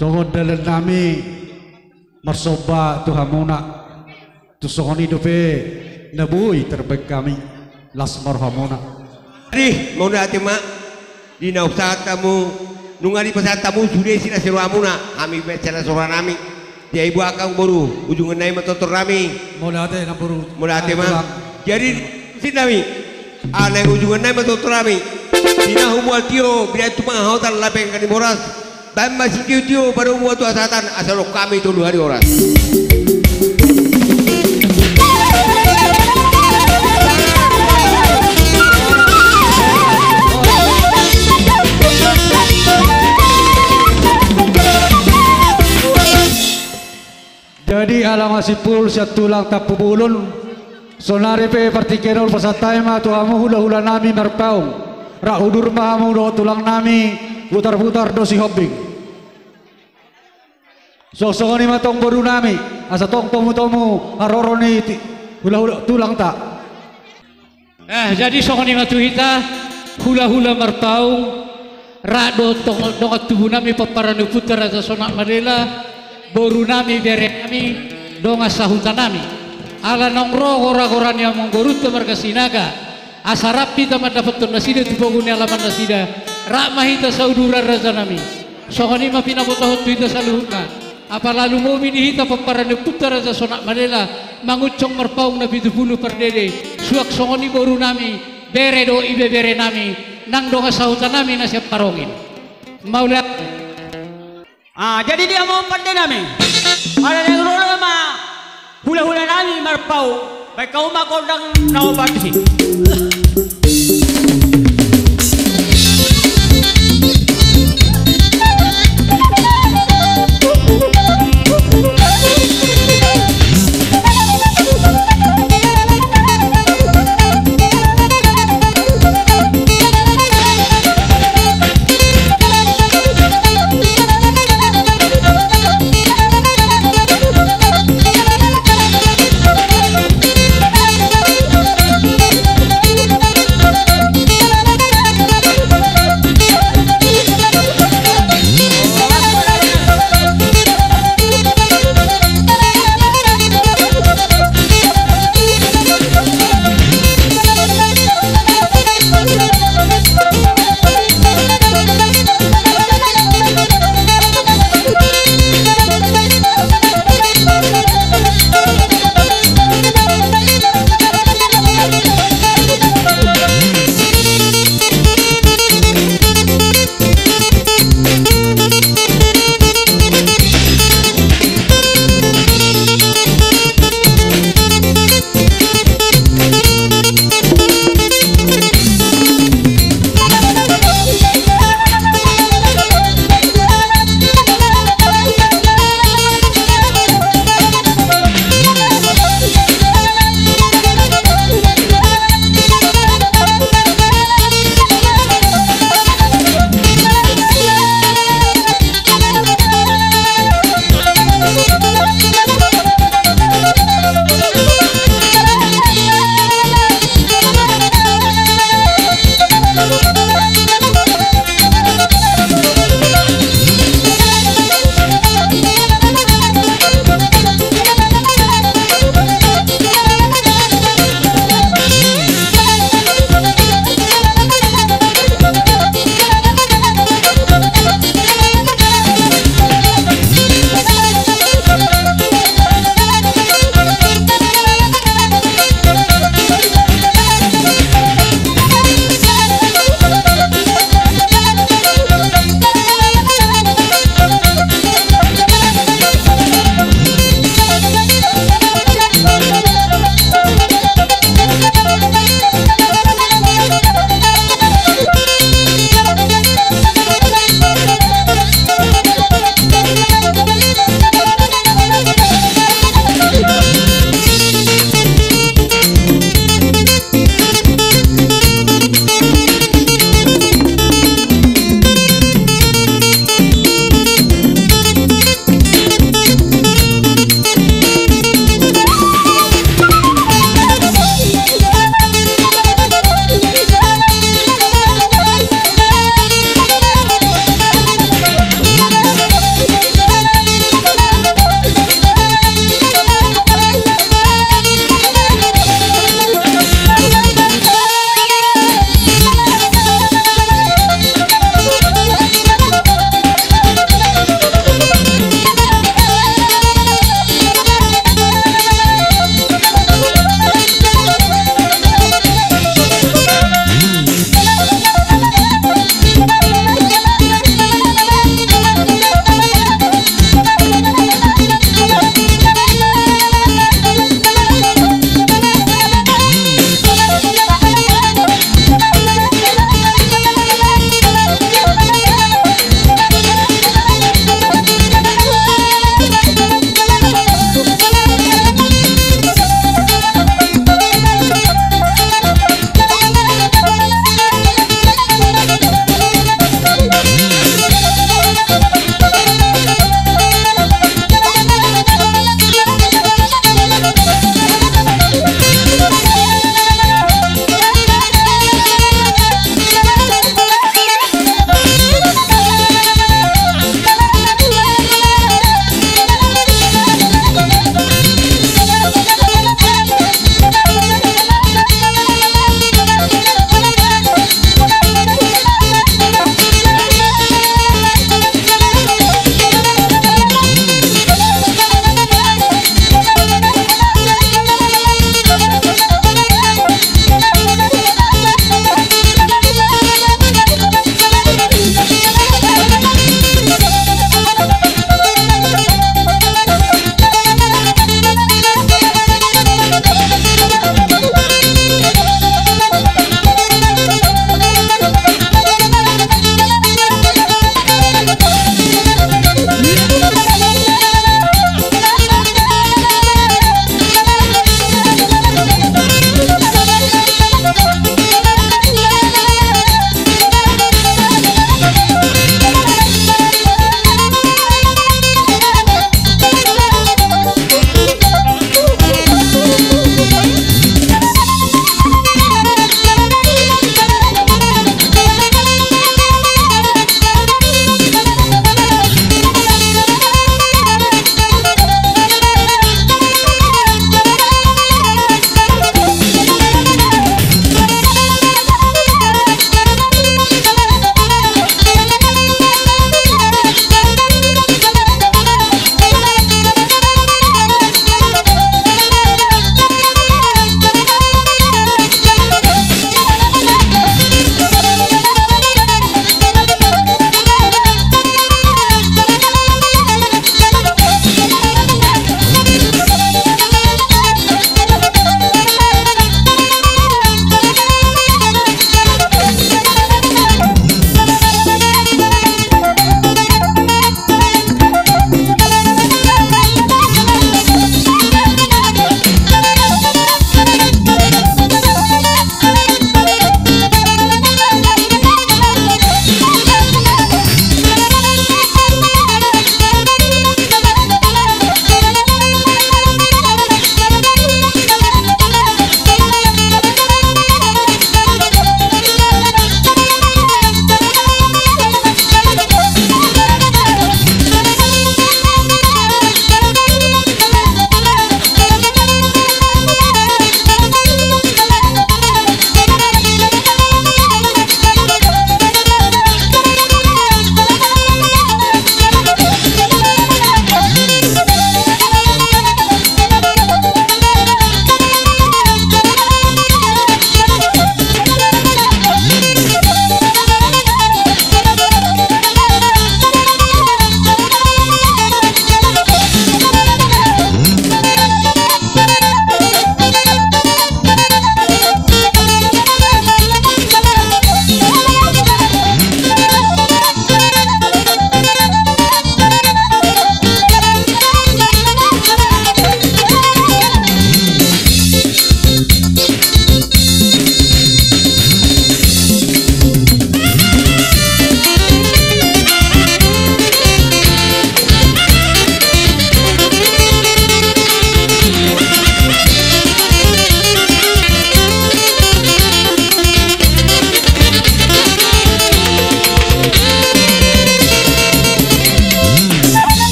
Songon dalan nami marsomba tu hamuna, tu songon i dope na boi tarbaen hami, las ma rohamuna. Jadi, mauliate ma, di na hupasahat hamu, nunga dipasahat hamu sude silas ni rohamuna, hami pe silas ni roha nami. Jadi, buat angka boru, ujungan nami ma tortor nami. Mauliate, namboru. Mauliate ma. Tulang. Jadi, sin nami. Alai ujungan nami ma tortor nami. Di na humual tio, binahen tumang hahotan lape angka ni boras. Baen ma sitiotio, padomu ma tu hasahatan, asa dohot hami tolu ari horas. Jadi, ala masimpul sian tulang Tampubolon, saonari pe partingkian on hupasahat hami ma tu hamu hulahula nami Marpaung. Rap udur ma hamu dohot tulang nami, Butarbutar do Sihombing. So, songon i ma tong boru nami, asa tong tomutomu haroro ni ti-, hulahula tulangta. Eh, jadi songon i ma tu hita, hulahula Marpaung, rap dohot tong-, dongan tubu nami pomparan ni ompunta Raja Sonak Madela, boru nami, bere nami, dongan sahuta nami. Ala naung ro goragora ni amangborunta marga Sinaga, asa rap hita mandapothon nasida tu pogu ni alaman nasida, rap ma hita sauduran raja nami. Songon i ma pinabotohon tu hita saluhutna. Apala lumobi di hita pomparan ni ompunta Raja Sonak Madela, mangunjung Marpaung na pitu pulu pardede, suang songon i boru nami, bere dohot ibebere nami, nang dongan sahuta nami na sian Marongin. Mauliate. Ah, jadi dia ma on pande nami. Ala naeng ro ma hulahula nami Marpaung. Baen hamu ma gondang na opat disi.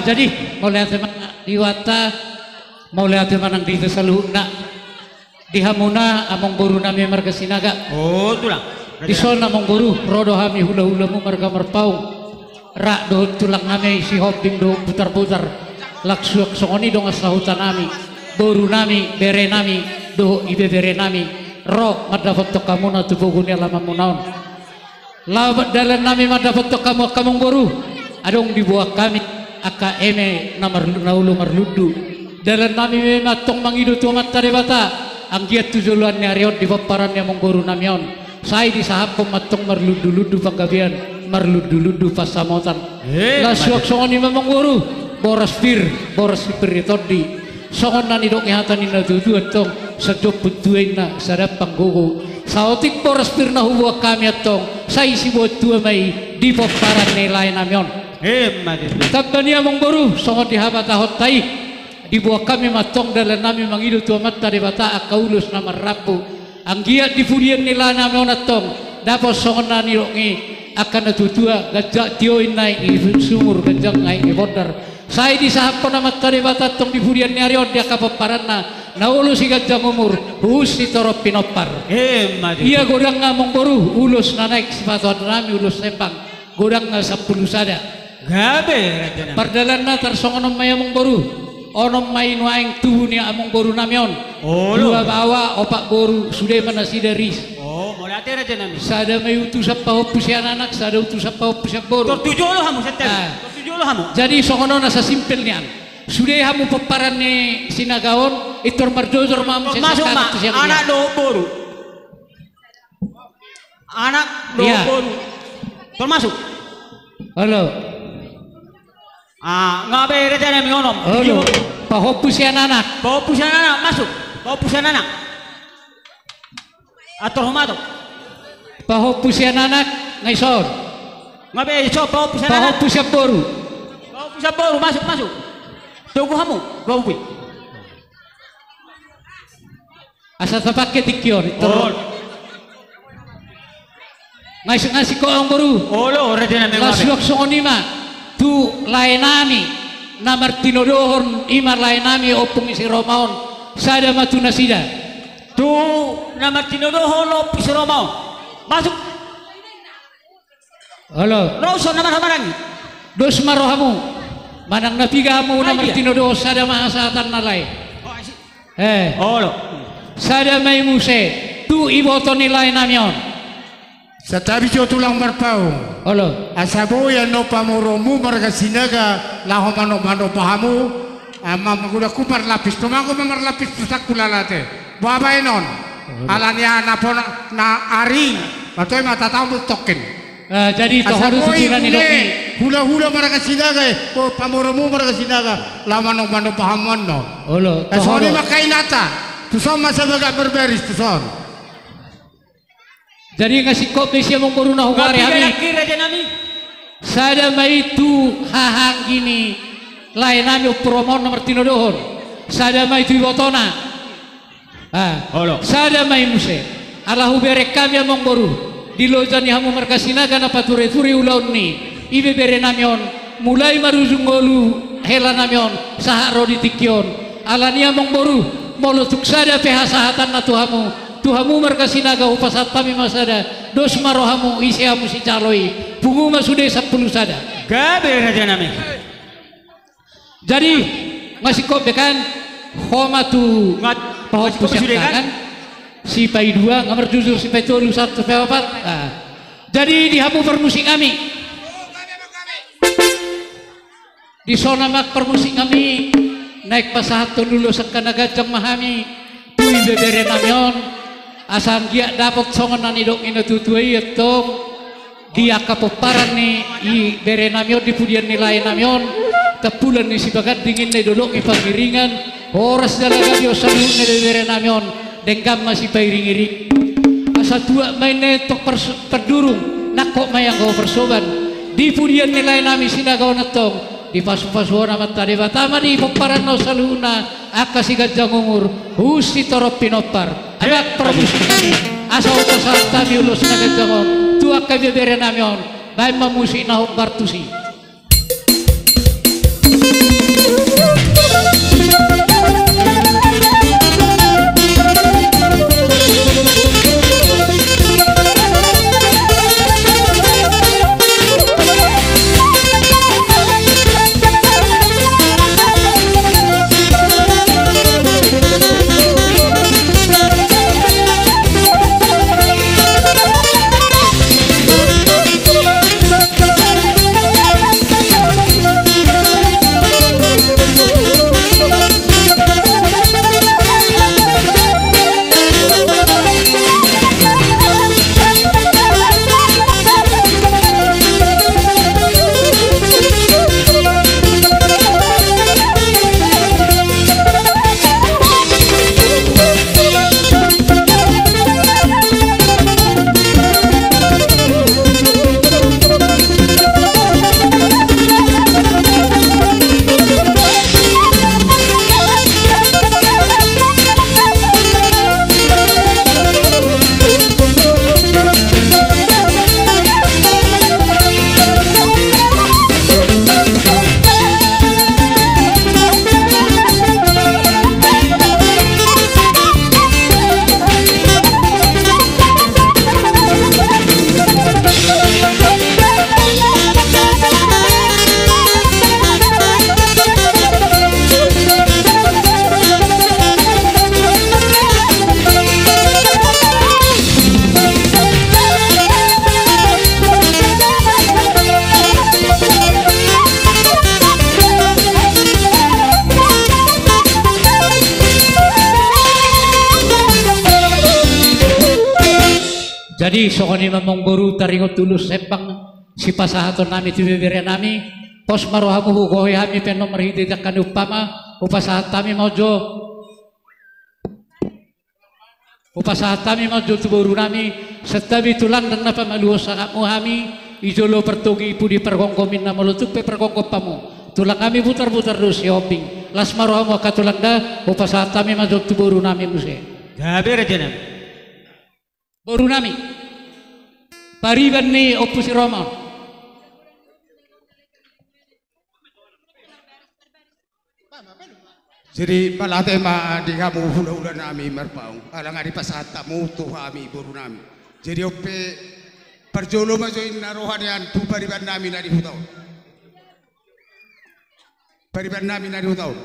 Jadi, mauliate ma di Debata, mauliate ma nang di hita saluhutna. Di hamuna amangboru nami marga Sinaga. Oh, tulang. Dison amangboru, ro do hami hulahulamu marga Marpaung. Rap dohot tulang nami Sihombing dohot Butarbutar. Laos suang songon i dongan sahuta nami, boru nami, bere nami, dohot ibebere nami. Ro mandapothon hamuna tu pogu ni alamanmuna on. Laho dalan nami mandapothon hamu angka amangboru. Adong diboan hami angka eme na marlu-, na olo marlundu. Dalan nami ma antong mangido tu Amanta Debata, anggiat tu joloan ni ari on di pomparan ni amangboru nami on, sai disahaphon ma antong marlundulundu panggabean, marlundulundu pansamotan. Eh, laos suang songon i ma amangboru, boras pir, boras sipir ni tondi. Songon na nidok ni hata ni natuatua antong, sanjomput tua inna, sada ampang gogo. Saotik boras pir na huboan hami antong, sai siboan tua ma i di pomparan ni lae nami on. Emma tutu. Tamba ni amangboru, songon di habatahonta i, diboan hami ma antong dalan nami mangido tu Amanta Debata angka ulos na marrambu. Anggiat di pudian ni lae nami on antong, dapot songon na nidok ni angka natuatua, ganjang tio inna aek ni sumur, ganjang aek ni bondar. Sai disahaphon Amanta Debata antong di pudian ni ari on di angka pomparanna, na olo siganjang umur, huhut sitorop pinompar. Emma tutu. Ia godangna amangboru, ulos na naeng sipatupaon nami, ulos sembang, godangna sampulu sada. Gabe, raja nami. Pardalanna tarsongon on ma i amangboru. Onom ma i nuaeng tubu ni amangboru nami on. Olo. Dua baoa, opat boru, sude ma nasida ris. Oh, mauliate raja nami. Sada ma i utusan pahompu sian anak, sada utusan pahompu sian boru. Tor tu jolo hamu, santabi. Ah. Tor tu jolo hamu. Jadi songon on asa simpel nian. Sude hamu pomparan ni Sinaga on, i tor marjojor ma hamu. Tor sian masuk ma, anak dohot boru. Anak dohot boru. Tor masuk. Olo. Ah, nga be raja nami, onom. Olo. Pahompu sian anak. Pahompu sian anak, masuk. Pahompu sian anak. Atur humato. Pahompu sian anak, nga ison. Nga be ison, pahompu sian anak. Pahompu sian boru. Pahompu sian boru, masuk, masuk. Togu hamu, pahompu i. Asa tapangke tingki on, tor. Olo. Nga ison, nga ison, amangboru. Olo, raja nami. Laos suang songon i ma tu lae nami na martinodohon, i ma lae nami Ompung ni si Roma on. Sada ma tu nasida. Tu na martinodohon Ompung si Roma on. Masuk. Olo. Ro ison na marhahamaranggi. Dos ma rohamu. Manang na piga hamu na martinodohon, sada ma hasahatanna, lae. Eh. Olo. Sada ma i muse tu iboto ni lae nami on. Santabi jo tulang Marpaung. Olo. Asa boi annon pamoruonmu marga Sinaga laho manopmanop hamu. Ama mangudangku marlapis, tumanggo ma marlapis pusakku lalate. Boha baenon. Olo. Alani aha na pona na ari, matoi ma tatamu tokken. Ah, jadi asa toho do boi tu na nidok ni hulahula marga Sinaga, eh, pamoruonmu marga Sinaga, laho manopmanop hamu annon. Olo, eh, toho songon i do ma angka inanta, tuson ma sabagak berbaris, tuson. Jadi nga singkop be sian amangboru na hugoari hami. Raja nami. Sada ma i tu hahaanggi ni lae nami Ompung Roma on na martinodohon. Sada ma i tu ibotona. Ah. Olo. Sada ma i muse. Ala hubereng hami amangboru, di loja ni hamu marga Sinaga na patureture ulaon ni ibebere nami on, mulai marujung ngolu hela nami on sahat ro di tingki on. Alani i amangboru, molo tung sada pe hasahatanna tu hamu, tu hamu marga Sinaga hupasahat hami ma sada, dos ma rohamu, ise hamu sijalo i, pungu ma sude sampulu sada. Gabe raja nami. Jadi nga singkop be kan, ho ma tu pahompu sian tangan, sipaidua, nga marjujur, sipaitolu, sahat tu paopat. Ah. Jadi di hamu parmusik nami. Dison ma parmusik nami, naeng pasahathon ulos angka na ganjang ma hami tu ibebere nami on, asa anggiat dapot songon na nidok ni natuatua i antong, di angka pomparan ni ibebere nami on, di pudian ni lae nami on, tampulan ni sibaganding inna i, dolok ni pangiringan, horas jala gabe on saluhutna ibebere nami on, denggan ma sipairingiring. Asa tuat ma inna i antong pars-, pandurung, nangkok ma i anggo parsoban. Di pudian ni lae nami Sinaga on antong, dipasupasu Amanta Debata ma di pomparanna on saluhutna angka siganjang umur, huhut sitorop pinompar. Amang parmusik nami, asa hupasahat hami ulos na ganjang on tu angka ibebere nami on, baen ma musik na hombar tusi. Jadi songon i ma amang boru, taringot ulos hepang sipasahaton nami tu ibebere nami. Pos ma rohamu, hugohi hami pe annon marhite angka na umpama. Hupasahat hami ma jo, hupasahat hami ma jo tu boru nami. Santabi tulang, ndang na pamaluhon sangapmu hami. I jolo partogi, i pudi pargomgom, inna molo tung pe pargomgom hamu, tulang hami butarbutar do sihombing. Las ma rohamu angka tulang da. Hupasahat hami ma jo tu boru nami muse. Gabe raja nami. Boru nami, pariban ni Ompu si Romon. Jadi mauliate ma di hamu hulahula nami Marpaung, ala nga dipasahat hamu tu hami boru nami. Jadi on pe, parjolo ma jo inna roha nian tu pariban nami na di huta on. Pariban nami na di huta on.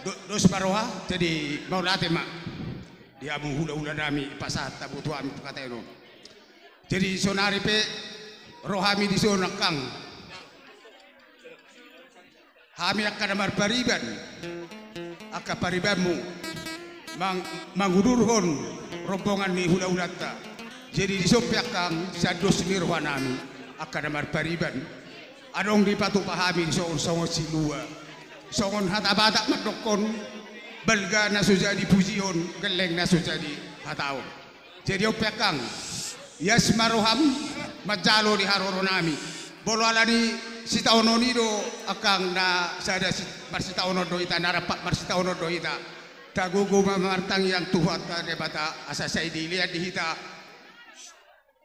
Do-, dos ma roha, jadi mauliate ma di hamu hulahula nami, pasahat hamu tu hami pangkataion on. Jadi sonari pe ro hami dison angkang, hami angka na marpariban, angka paribanmu, mang-, mangudurhon rombongan ni hulahulanta. Jadi dison pe angkang, sian dos ni roha nami angka na marpariban, adong dipatupa hami dison songon silua. Songon hata Batak mandokkon, balga na so jadi pujion, gelleng na so jadi hataon. Jadi on pe angkang, ias ma roham manjalo di haroro nami. Molo ala ni sitaonon i do angkang na sada si-, marsitaonon do hita, na rap marsitaonon do hita. Tagogo ma martangiang tu Tuhanta Debata asa sai dilean di hita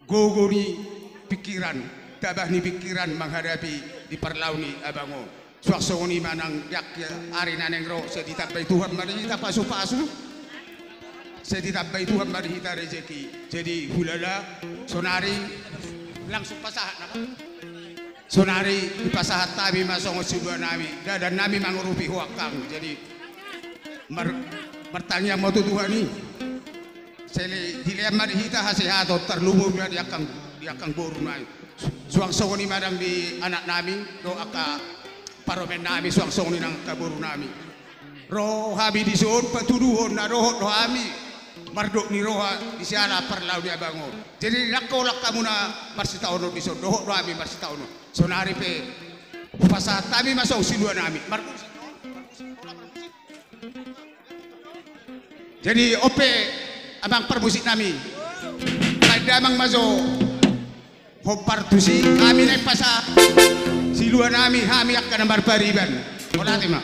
gogo ni pingkiran, tabah ni pingkiran manghadapi di parlao ni abang on. Suang songon i ma nang di angka ari na naeng ro, sai ditambai Tuhan ma di hita pasupasu, sai ditambai Tuhan ma di hita rejeki. Jadi hulala, sonari langsung pasahat nama. Sonari dipasahat hami ma songon silua nami, dalan nami mangurupi ho angkang. Jadi mar-, martangiang ma tu Tuhan i. Sai dilean ma di hita hasehaton, tarlumobi ma di angkang, di angkang boru nai. Su-, suang songon i ma nang di anak nami, dohot angka parumaen nami, suang songon i nang angka boru nami. Ro hami dison patuduhon na dohot do hami mardok ni roha di siala parlao ni abang on. Jadi ndang holan hamu na marsitaonon dison, dohot do hami marsitaonon. Sonari pe hupasahat hami ma songon silua nami. Marmusik. Jadi on pe amang parmusik nami, baen damang ma jo hombar tusi, hami naeng pasahat silua nami, hami angka na marpariban. Mauliate ma.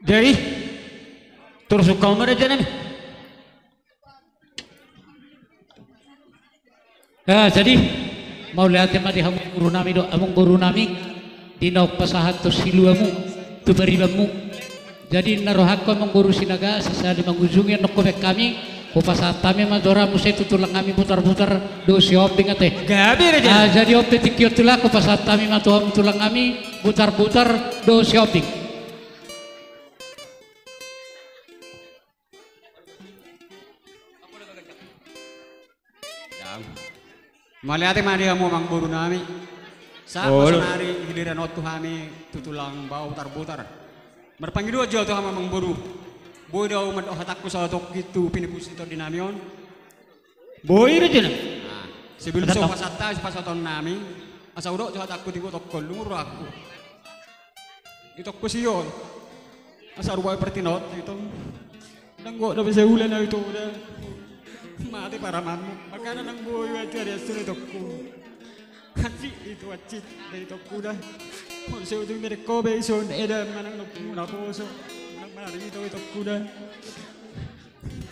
Jadi, torus ungkap ma raja nami. Ah, jadi, mauliate ma di hamu boru nami dohot amang boru nami, di na hupasahat tu siluamu, tu paribanmu. Jadi, na rohangku amang boru Sinaga, sasali mangujungi annon hami, hupasahat hami ma joro muse tu tulang nami Butarbutar dohot Sihombing ate. Gabe raja. Ah, jadi on pe tingki on tulang, hupasahat hami ma tu hamu tulang nami Butarbutar dohot Sihombing. Mauliate ma di hamu amang boru nami. Sahat ma sonari giliran on tu hami tu tulang bao Butarbutar. Marpangidoan jo au tu hamu amang boru. Boi do au mandok hatangku sahatongkin tu pinimpus ni tondi nami on. Boi do jena. Nah, sebelum so pasahat, pasahaton nami, asa hudok jo hatangku tu ibotongku, lungun rohangku. Itongku si on. Asa rubai partinot ito. Ndang gok dope sabulan au ito da. Mate paramanmu. Makana ndang boi au ate ari asu itongku. Hansit ito, hansit da itongku da. Molo sai ujung dari kobe ison eda manang nopmu naposo. Manang manari ito itongku da.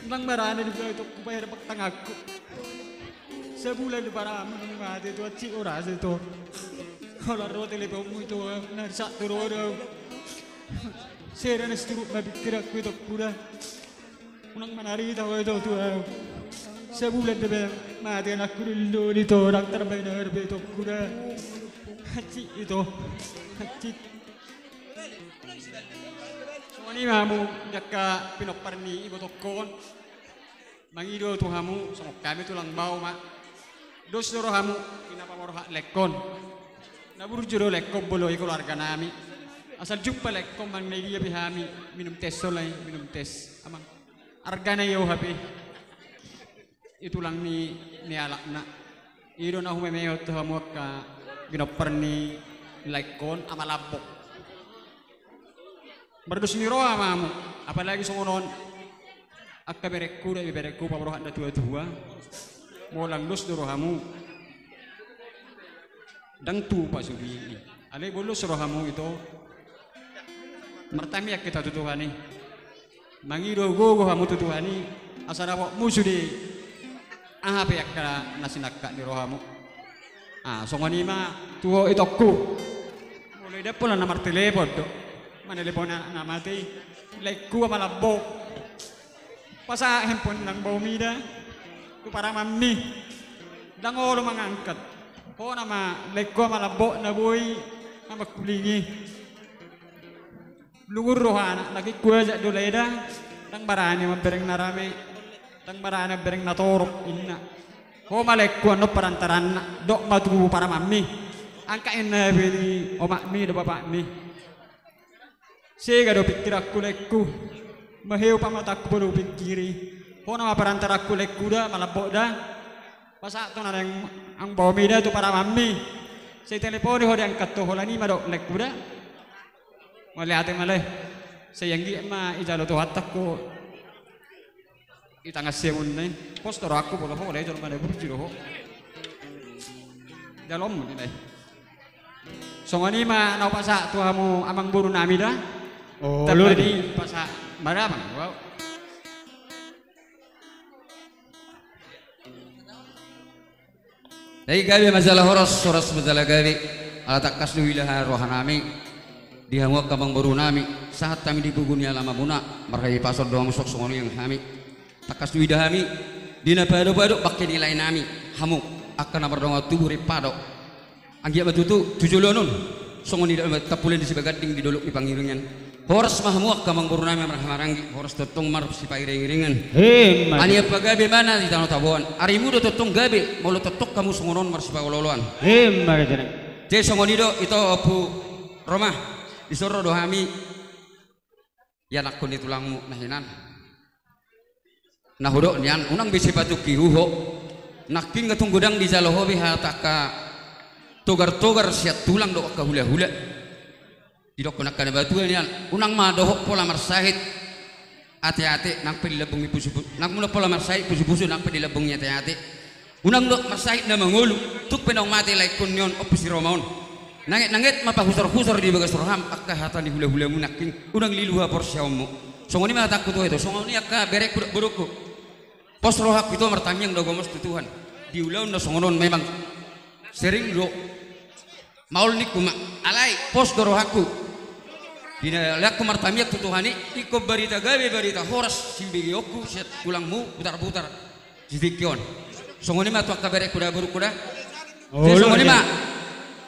Ndang barani do au itongku paherbak tanganku. Sabulan do paramanmu mate ito, hansit do rasa ito. Holan ro teleponmu ito, na sahat tu ro do au. Sera na situruk ma pingkiranku itongku da. Unang manarita ho ito tu au. Sabulan dope mate anakku, dilului ito, ndang tarbahen be itongku da. Hansit ito. Hansit. Songon i ma hamu di angka pinompar ni ibotongku on. Mangido tu hamu, songon hami tulang bao ma. Dos do rohamu, i na paborhat laengkon. Na burju do laengkon, boloi keluarga nami. Asal jumpa laengkon, manang na i dia pe hami minum tes, songon i minum tes. Amang. Argana i au hape. I tulang ni, ni alakna. I do na humemehon tu hamu angka pinompar ni laengkon, Ama Lambok. Mardos ni roha ma hamu, apalagi songon on angka berengku, da iberengku paborhat natuatua. Molo ndang dos do rohamu, ndang tupa sude i. Alai molo dos rohamu ito, martamiang hita tu Tuhan i. Mangido gogo hamu tu Tuhan i, asa dapotmu sude aha pe angka na sinangkap ni rohamu. Ah, songon i ma tu ho itongku. Molo i da pola na martelepon do. Manelepon anak na mate i. Laengku Ama Lambok. Pasahat handphone nang baomi da tu paramanmi. Ndang olo mangangkat. Ho nama laengku Ama Lambok na boi na mangkulingi. Lungun rohana, na gingku ajak do leda, ndang barani mambereng na rame, ndang barani mambereng na torop, inna. Ho ma laengku annon parantaranna, dok ma tu paramanmi. Angka inna be ni omakmi do bapakmi. Sega do pingkiranku laengku, maheu pamatangku molo hupingkiri. Ho nama parantaranku laengku da, Ama Lambok da. Pasahat ho na naeng baomi da tu paramanmi. Sai teleponi ho diangkat ho, holan i ma dok laengku da. Mauliate ma lae. Sai anggiat ma ijalo Tuhanta ho. I tangan siamunna i. Pos do rohangku molo ho lae, jolma na burju do ho. Jaloonmu di lae. Songon i ma na hupasahat tu hamu amang boru nami da. Oh, tamba lur. Di pasahat. Mada amang. Wow. Jadi gabe ma jala horas, horas ma jala gabe. Ala tangkas do huida rohanami di hamu angka amang boru nami. Sahat hami di pogu ni alamanmuna, marhahipason do hamu, songon i nang hami. Tangkas do huida hami di na padopadok bangke ni laenami, hamu angka na mardongan tubu, rimpado. Anggiat ma tutu tu joloan on songon i do tampulan ni Sibaganding di dolok ni Pangiringan. Horas ma hamu angka amang boru nami marhahamaranggi, horas tongtong marsipairingiringan. Emma tutu. Anian pagabe ma na di tano taboan. Arimu do tongtong gabe molo tongtong hamu songon on marsipaolooloan. Emma tutu. Jadi songon i do ito, Ompu Roma, dison ro do hami. Ianakkon ni tulangmu na hinan. Na hudok nian, unang be sipatungki ho. Nangkin nga tung godang dijalo ho be hata angka togar-togar sian tulang dohot angka hulahula. Didokkon angka na batua nian, unang ma dohot pola marsahit ateate nang pe di lambung ni pusupusu, nang molo pola marsahit pusupusu nang pe di lambung ni ateate. Unang dohot marsahit na mangolu, tung pe naung mate laengkon ni on, Ompu si Roma on. Nanget-nanget ma pahusorhusor di bagas roham angka hata ni hulahulamu nangkin, unang lilu haporseaonmu. Songon i ma hatangku tu ho ito, songon i angka berengku dohot borungku. Pos rohangku ito martamiang do gomos tu Tuhan. Di ulaon na songon on memang sering do maol ningku ma, alai pos do rohangku. Di na leanku martamiang tu Tuhan i, ingkon barita gabe, barita horas sibegeonku sian tulangmu Butarbutar di tingki on. Songon i ma tu angka berengku da, borungku da. Olo, songon i ma.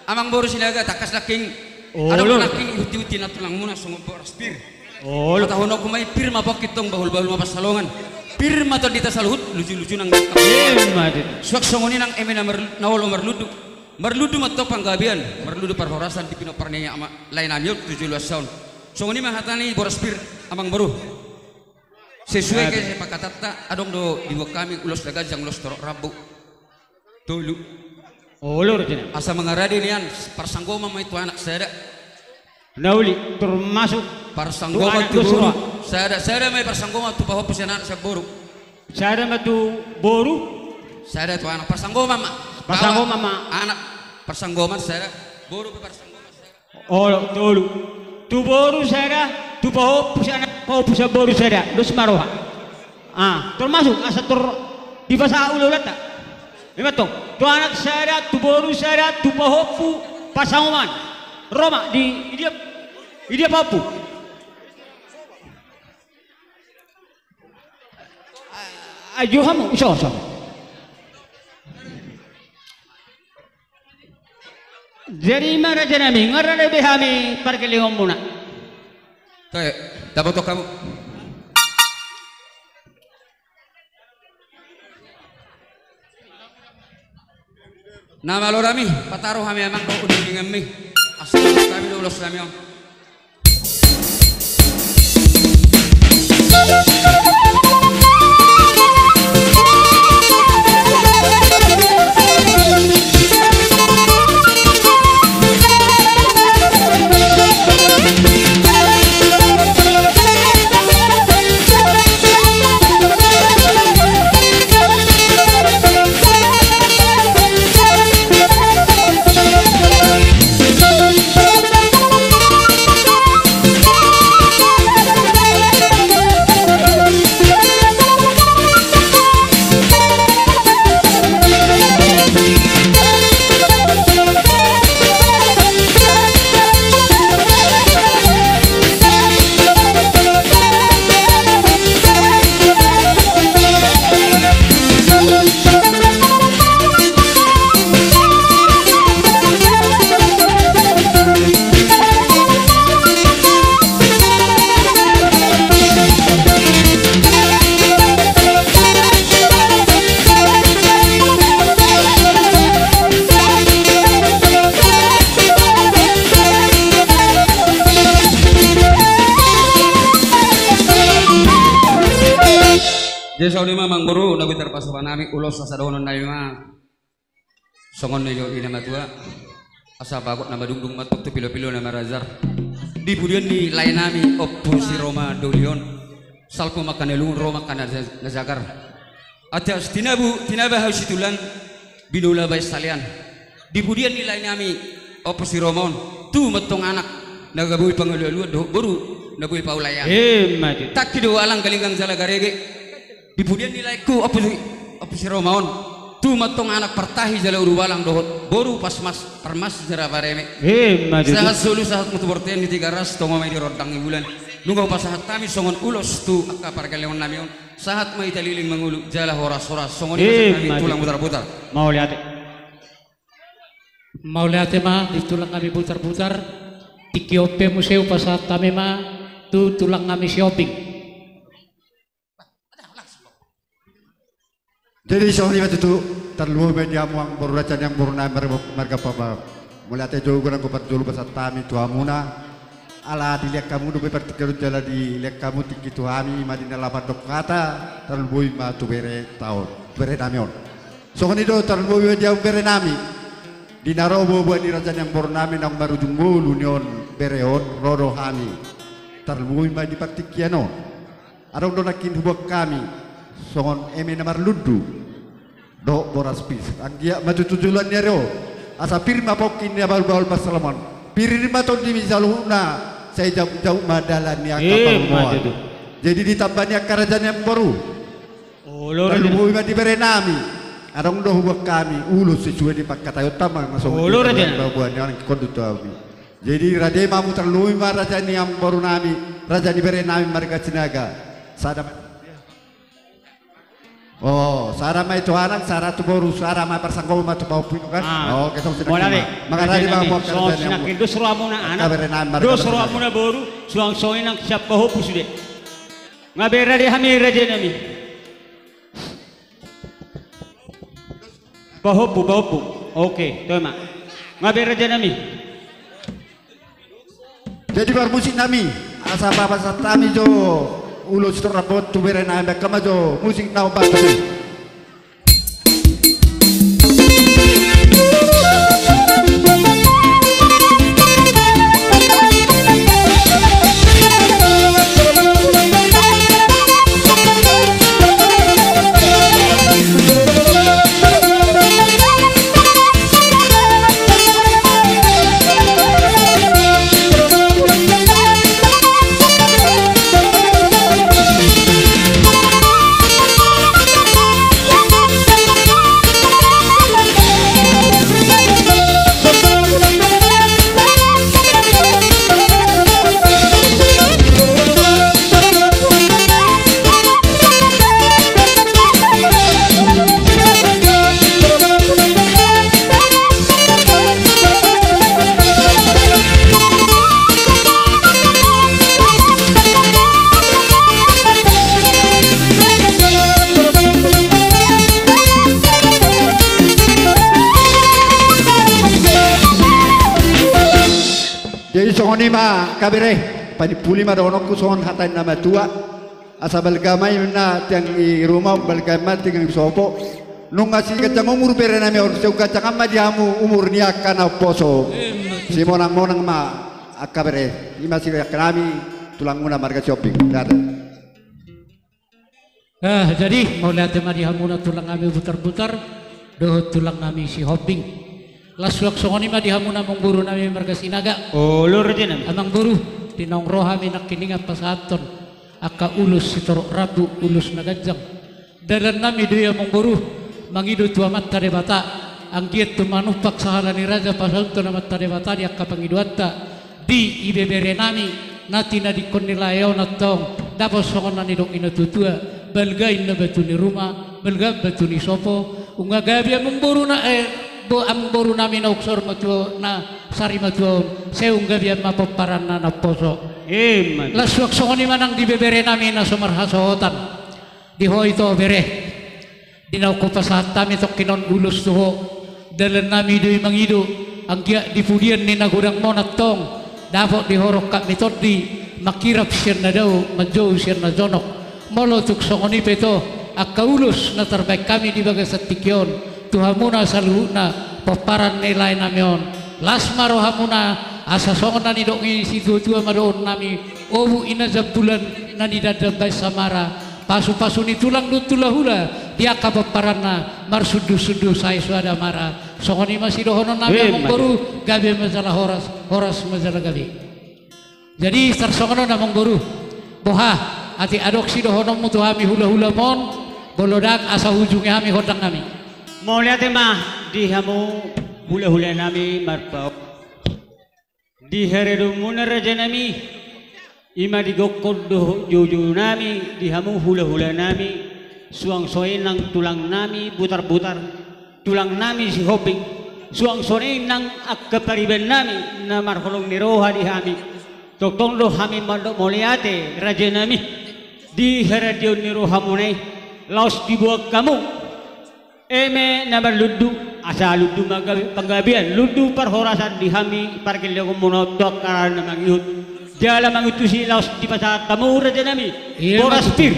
Amang boru Sinaga, tangkas nangkin. Olo. Adong nangkin ihutihut na tulangmuna songon boras pir. Olo. Hatahononku ma i, pir ma pongki tong, bahulbahul ma pansalongan. Pir ma tondi tasaluhut, lujuluju nang dangkap. Ima tutu. Suang songon i nang eme na mar-, na olo marlundu. Marlundu ma tong panggabean, marlundu parhorasan di pinompar ni ama lae nami on tu joloansa on. Songon i ma hata ni boras pir, amang boru. Sesuai kesepakatanta, adong do dibuat hami ulos na ganjang, ulos torop rambu. Tolu. Olo, raja nami. Asa mangarade nian, parsanggoman ma i tu anak sada. Na uli, termasuk parsanggoman tu boru sada, sada ma i parsanggoman tu pahompu sian anak sian boru. Sada ma tu boru. Sada tu anak, parsanggoman ma. Parsanggoman ma. Anak, parsanggoman sada, boru pe parsanggoman sada. Olo, tolu. Tu boru sada, tu pahompu sada, pahompu sada boru sada. Dos ma roha. Ah, termasuk asa tor dipasahat ulaulanta. Ima tong. Tu anak sada, tu boru sada, tu pahompu, parsanggoman. Ro ma di, di dia, di dia pahompu. Ayo hamu, iso, iso. Jadi ima raja nami, nunga rade be hami pargellengonmuna. Toe, dapothon hamu. Na malo nami, pataru hami amang dohot uninguninganmi. Asa hami do ulos nami on. Jadi songon i ma amang boru na boi tarpasahat nami ulos, asa dohonon nami ma songon na nidok ni na matua, asa bagot na madungdung ma tong tu pilopilo na marajar. Di pudian ni lae nami Ompu si Roma Dolion, salpu ma angka na lungun, ro ma angka na ja-, na jagar. Atas tinabu, tinaba hau situlan, binola baen salean. Di pudian ni lae nami Ompu si Roma on, tubu ma tong anak na boi pangalualuan dohot boru na boi paulaian. Ima tutu. Tangki do alang, galinggang jala garege. Di pudian ni laengku Ompu si, Ompu si Roma on, tubu ma tong anak partahi jala ulubalang dohot boru pasmas, parmas jala pareme. Ima tutu. Sahat solu sahat ma tu bontean ni Tigaras, tongo ma i di rondang ni bulan. Nunga hupasahat hami songon ulos tu angka pargellengon nami on. Sahat ma hita leleng mangolu jala horashoras, songon i ma hata ni tulang Butarbutar. Mauliate. Mauliate ma di tulang nami Butarbutar. Tingki on pe muse hupasahat hami ma tu tulang nami Sihombing. Jadi songon i ma tutu, tarlumobi ma di hamu amang boru raja ni amang boru nami marga, marga Paba. Mauliate jo, godang do parjolo pasahat hami tu hamuna. Ala dilean hamu dope partingkian on jala dilean hamu tingki tu hami, ima di na laho mandok hata, tarlumobi ma tu berenta on, bere nami on. Songon i do, tarlumobi ma di hamu bere nami. Di na ro boaboa ni raja ni amang boru nami naung marujung ngolu ni on bere on, ro do hami. Tarlumobi ma di partingkian on. Adong do nangkin huboan hami songon eme na marlundu dohot boras pir. Anggiat ma tutu joloan ni ari on Asa pir ma pongki ni na bahulbahul pansalongan. Pir ma tondimi saluhutna, sai jabukjabuk ma dalan ni angka panggomoan. Jadi ditamba ni angka raja ni amangboru. Tarlumobi ma di berenami. Adong do huboan hami ulos sesuai di pangkataionta ma songon i. Jadi rade ma hamu, tarlumobi ma raja ni amangborunami, raja ni berenami marga Sinaga. Sada ma. O, sada ma i tu anak, sada tu boru, sada ma parsanggoman tu pahompu i kan. Oke, songon i ma. Mangharade ma hamu angka raja ni amangboru. Dos rohamuna anak, dos rohamuna boru, suang songon i nang sian pahompu sude. Nga be rade hami rajanami. Pahompu, pahompu. Oke, toe ma. Nga be rajanami. Jadi parmusik nami, asa pasahat hami jo ulos sitorop rambu on tu berenami, bahen ma jo musik na hombar tu i. Jadi songon i ma angka bere, panimpuli ma dohononku songon hata ni na matua. Asa balga ma i na tiang i ruma, balga ma tiang i sopo. Nunga siganjang umur berenami on, sai umganjang ma di hamu umur ni angka na umposo. Simonangmonang ma angka bere. I ma siangkanami, tulangmuna marga Sihombing. Jadi mauliate ma di hamuna tulang nami Butarbutar dohot tulang nami Sihombing. Laos suang songon i ma di hamuna amangboru nami marga Sinaga. Amangboru, di naung ro hami nangkiningan pasahathon angka ulos sitorop rambu, ulos na ganjang. Dalan nami do i amangboru, mangido tu Amanta Debata, anggiat tu manumpak sahala ni raja pasahathon Amanta Debata di angka pangidoanta, di ibebere nami, na tinadingkon ni lae on antong, dapot songon na nidok ni na tuatua, balga inna batu ni ruma, balga batu ni sopo, nunga gabe amangboru na, eh, bo-, amangboru nami na umsor matua, na sari matua on, sai nunga gabe ma pomparanna na umposo. Laos suang songon i ma nang di bebere nami na so marhasohotan. Di ho ito bere. Di naung hupasahat hami tongkin on ulos tu ho, dalan nami do i mangido, anggiat di pudian ni na godang on antong, dapot di ho rongkap ni tondi, mangkirap sian na dao, manjou sian na jonok. Molo tung songon i pe ito, angka ulos na tarbaen hami di bagasan tingki on, tu hamuna saluhutna, pomparan ni lae nami on. Las ma rohamuna, asa songon na nidok ni situatua ma dohonon nami, obu ina jambulan na nidandam baen samara, pasupasu ni tulang dohot hulahula, di angka pomparanna, marsundusundu sae soada mara. Songon i ma sidohonon nami amangboru, gabe ma jala horas, horas ma jala gabe. Jadi tarsongon on amangboru, boha, atik adong sidohononmu tu hami hulahula on, molo ndang asa huujungi hami hondang nami. Mauliate ma di hamu hulahula nami marpaung. Di haridonmuna raja nami, i ma di gokhon dohot joujou nami, di hamu hulahula nami, suang songon i nang tulang nami Butarbutar, tulang nami Sihombing, suang songon i nang angka pariban nami, na marholong ni roha di hami. Tongtong do hami mandok mauliate, raja nami, di haradeon ni rohamuna i, laos diboan hamu. Eme na marlundu, asa lundu ma gabe panggabean, lundu parhorasan di hami pargellengonmuna on tu angka na mangihut. Jala manguntusi laos dipasahat hamu raja nami. Boras pir.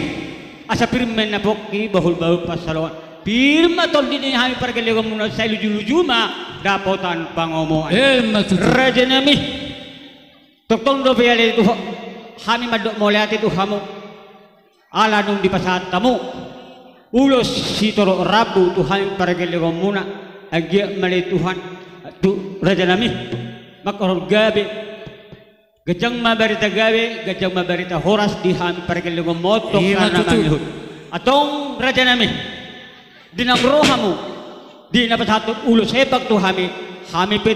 Asa pir ma inna pongki bahulbahul pansalongan. Pir ma tondi ni hami pargellengonmuna sai lujuluju ma dapotan pangomoan. Raja nami. Tongtong dope ale tu ho-, hami mandok mauliate tu hamu. Ala dung dipasahat hamu ulos sitorop rambu tu hami pargellengonmuna, anggiat male Tuhan, Rajanami, mangkorhon gabe, ganjang ma barita gabe, ganjang ma barita horas di hami pargellengon montong. Ima na tutu. Mangihut. Antong rajanami, di naung ro hamu, di na pasahathon ulos hepang tu hami, hami pe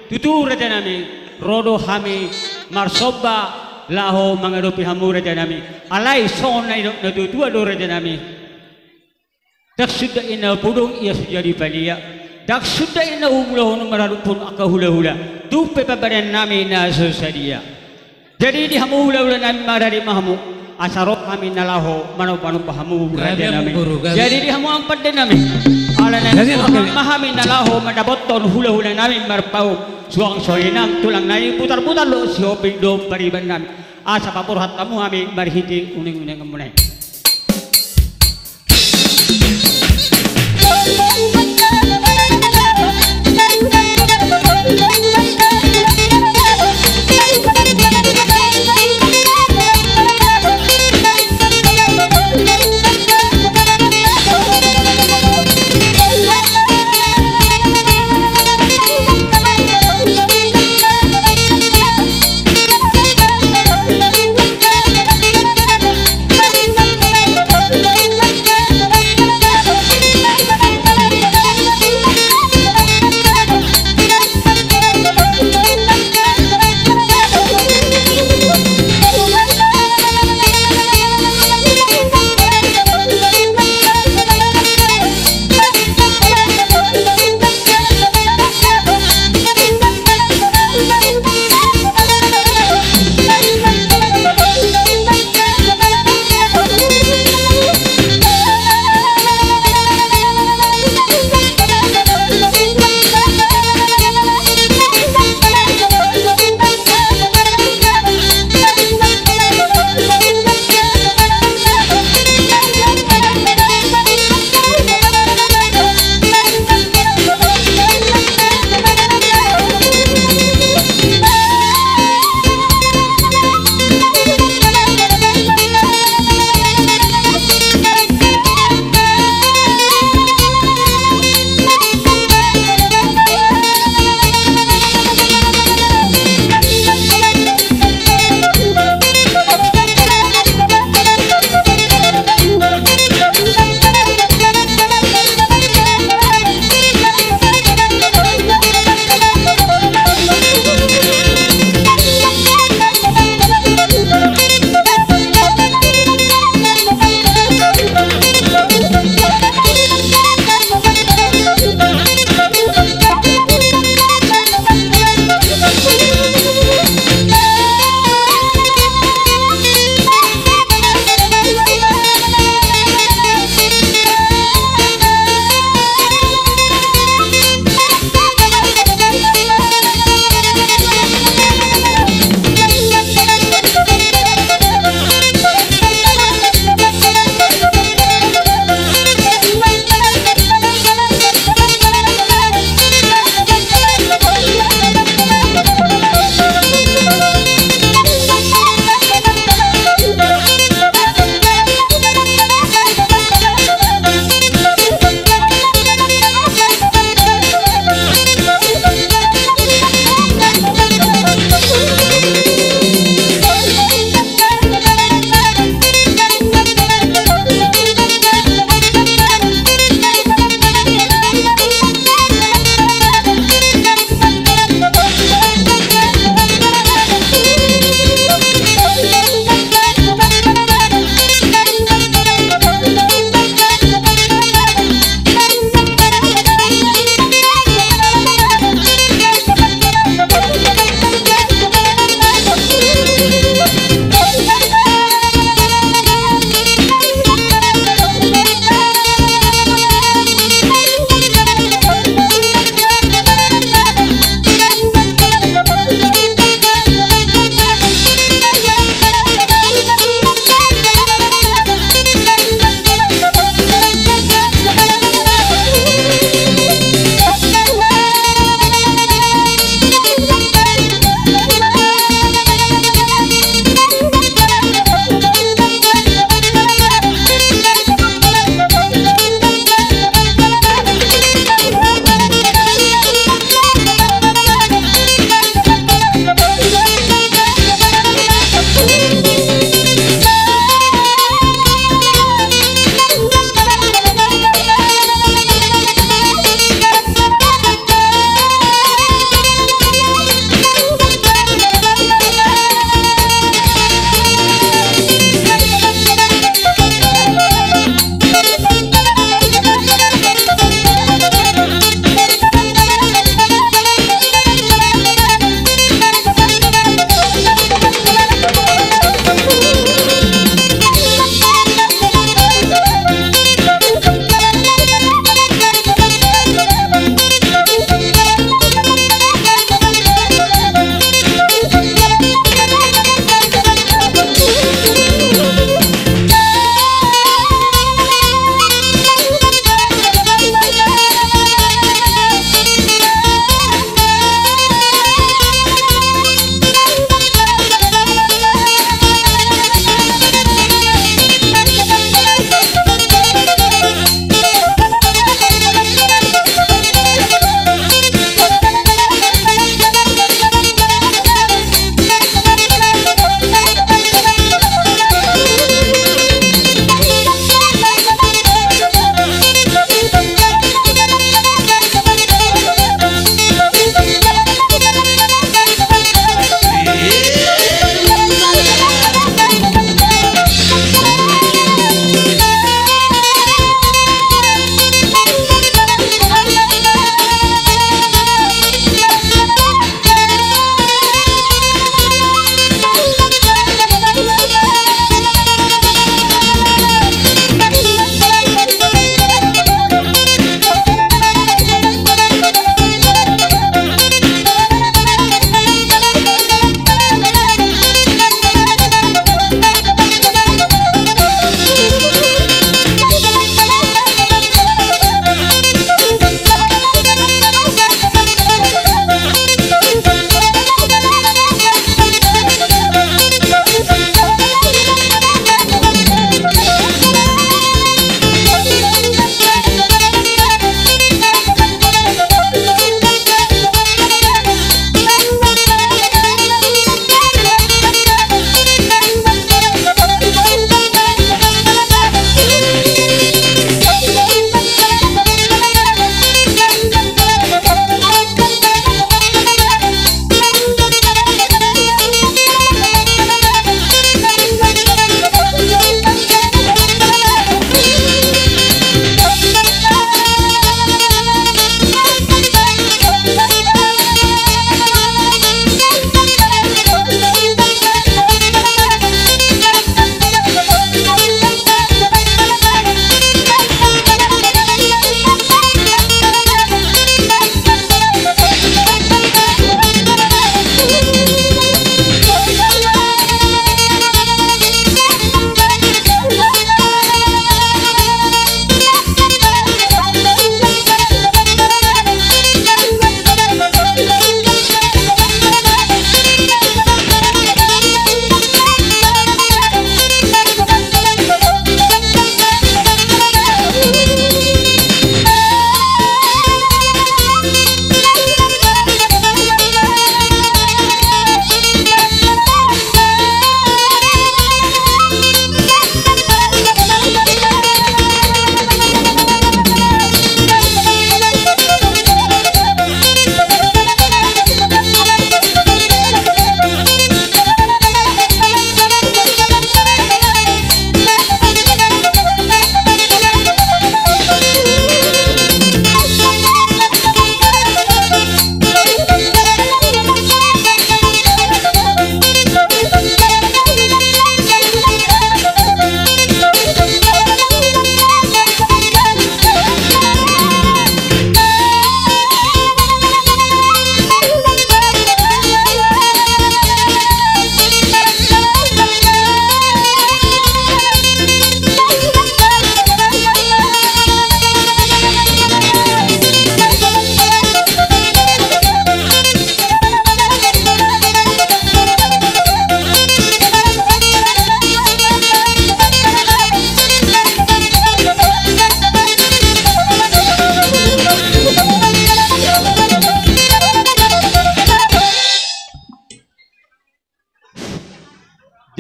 tutu rajanami, ro do hami marsomba laho mangadopi hamu rajanami. Alai songon na nidok natuatua do rajanami. Ndang suda inna pudung ia so jadi palia. Ndang suda inna umulahon maraduphon angka hulahula. Tung pe pambahenan nami na so sadia. Jadi di hamu hulahula nami, maradi ma hamu. Asa ro hami na laho manombanomba hamu rajanami. Jadi di hamu amang pande nami. Alana i ma hami na laho mandapothon hulahula nami marpaung. Suang songon i nang tulang nami, butarbutar do sihombing dohot pariban nami. Asa paborhat hamu hami marhite uninguningan muna i.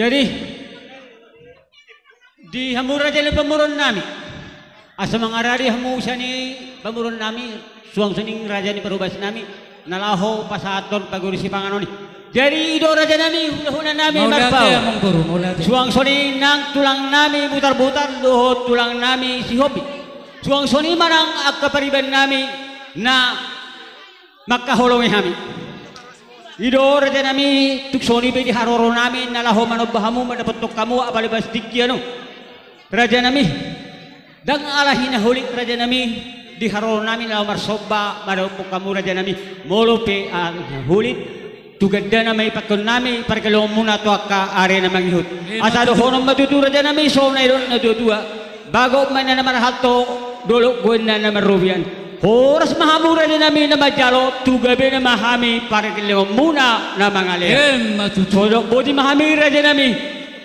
Jadi, di hamu raja ni pamoruon nami, asa mangaradi hamu sian i pamoruon nami, suang songon i raja ni parhobas nami, na laho pasahathon pagori sipanganon i. Jadi i do raja nami, hulahula nami. Mauliate, Amangboru, mauliate. Suang songon i nang tulang nami Butarbutar dohot tulang nami Sihombing. Suang songon i ma nang angka pariban nami na mangkaholongi hami. I do raja nami, tung songon i pe di haroro nami na laho manomba hamu mandapothon hamu apala bagas tingki on. Raja nami, ndang ala hinahulit raja nami, di haroro nami na laho marsomba mandapothon hamu raja nami, molo pe ala hinahulit, tu gandana ma ipasahat nami pargellengonmuna tu angka ari na mangihut. Asa dohonon ma tutu raja nami songon na nidok ni natua-tua: Bagot ma inna na marhalto, dolok do inna na marrobean. Horas ma hamu raja nami na manjalo, tu gabena ma hami pargellengonmuna na mangalean. Emma tutu. Sodok boti ma hami raja nami.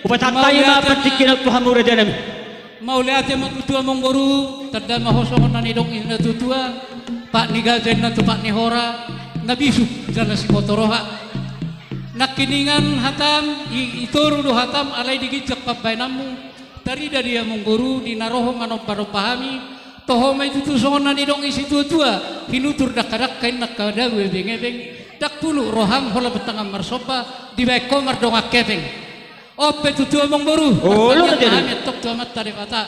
Hupasahat hami ma partingkian on tu hamu raja nami. Mauliate ma tutu, Amangboru. Tanda ma ho songon na nidok ni natua-tua: Pat ni gaja inna tu pat ni hora, na bisuk jala siboto roha. Nangkiningan hatam i, i toru do hatam, alai di ginjang pambahenanmu. Tarida di Amangboru, di na ro ho manomba-nomba hami, toho ma i tutu songon na nidok ni situa-tua: Hinutur dangka-dangka inna angka dabu ebeng-ebeng, ndang puluk roham holan pantangan marsomba, dibahen ho mardongan hepeng. On pe tutu, Amangboru. Olo, martangiang ma hami antong tu Amanta Debata,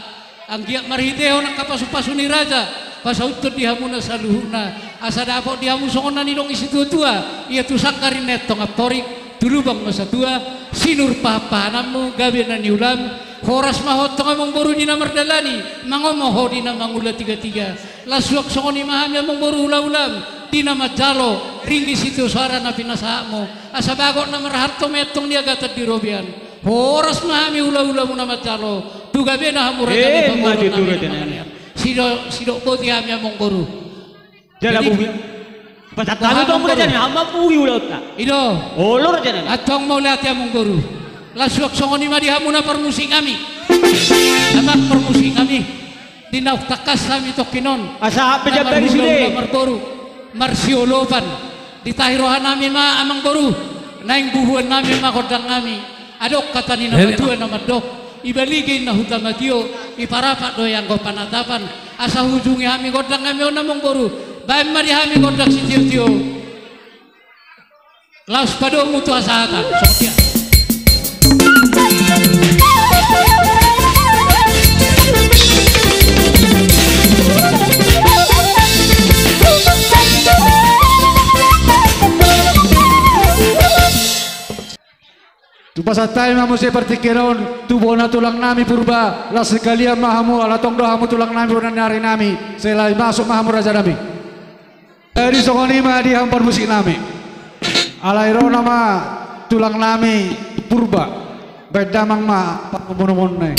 anggiat marhitehon angka pasu-pasu ni raja, pasauthon di hamuna saluhutna, asa dapot di hamu songon na nidok ni situa-tua: Ia tu sanggar inna antong amporik, tu lubang ma satua sinur pahan-pahananmu, gabe na niulam. Horas ma ho antong, Amangboru, di na mardalani, mangomo ho di na mangula tiga-tiga. Laos suang songon i ma hami, Amangboru, hula-hulam, di na manjalo ringgit sitio soara na pinasahatmu, asa bagot na marhalto ma i antong di agatan di robean. Horas ma hami hula-hulamu na manjalo, tu gabena hamu raja ni pamoruon nami na mangalean. Emma tutu, raja nami. Sidok, sidok boti hami, Amangboru. Jala jadi, bumi. Pasahat hami tu hamu, Amangboru, raja nami, hamu ma bumi ulaonta. I do. Olo, raja nami. Antong mauliate, Amangboru. Laos suang songon i ma di hamuna parmusik nami. Amang parmusik nami. Di naung tangkas hami tongkin on. Asa na pejam dari marhula-hula sude. Marboru, marsiolopan. Ditahi roha nami ma, Amangboru. Naeng bubuan nami ma gondang nami. Adong hata ni na matua na mandok: Ibaligei na huta matio, iparapat do i anggo panatapan. Asa huujungi hami gondang nami on, Amangboru. Bahen ma di hami gondang sitio-tio. Laos padomu tu hasahatan. Songon dia. Hupasahat hami ma muse partingkian on tu bona tulang nami Purba, laos sekalian ma hamu, ala tong do hamu tulang nami, bona ni ari nami, sai masuk ma hamu raja nami. Jadi songon i ma di hamu parmusik nami. Alai ro nama tulang nami Purba, bahen damang ma pangomo-omonna i.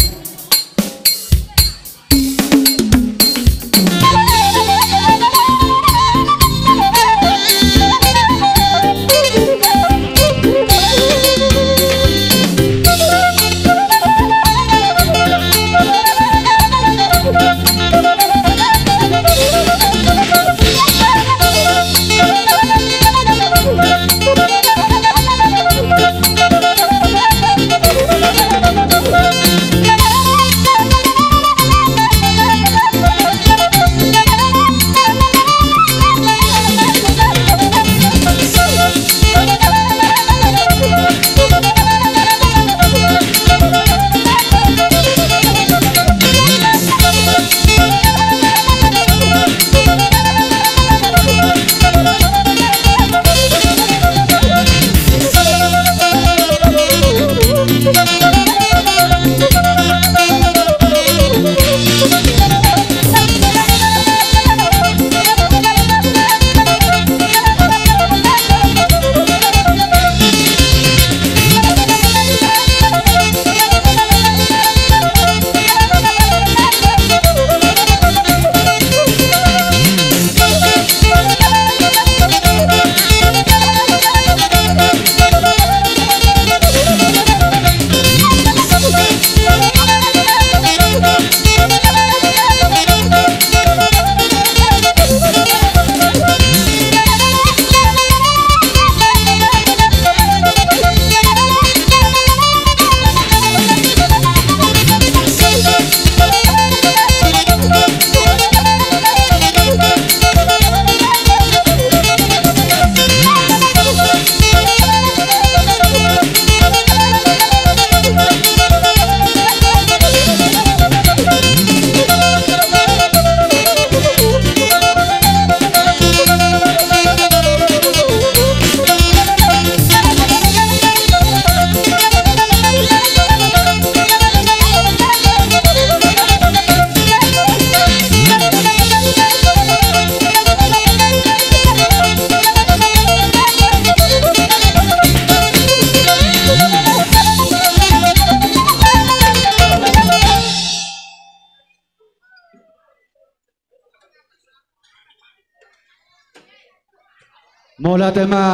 Mauliate ma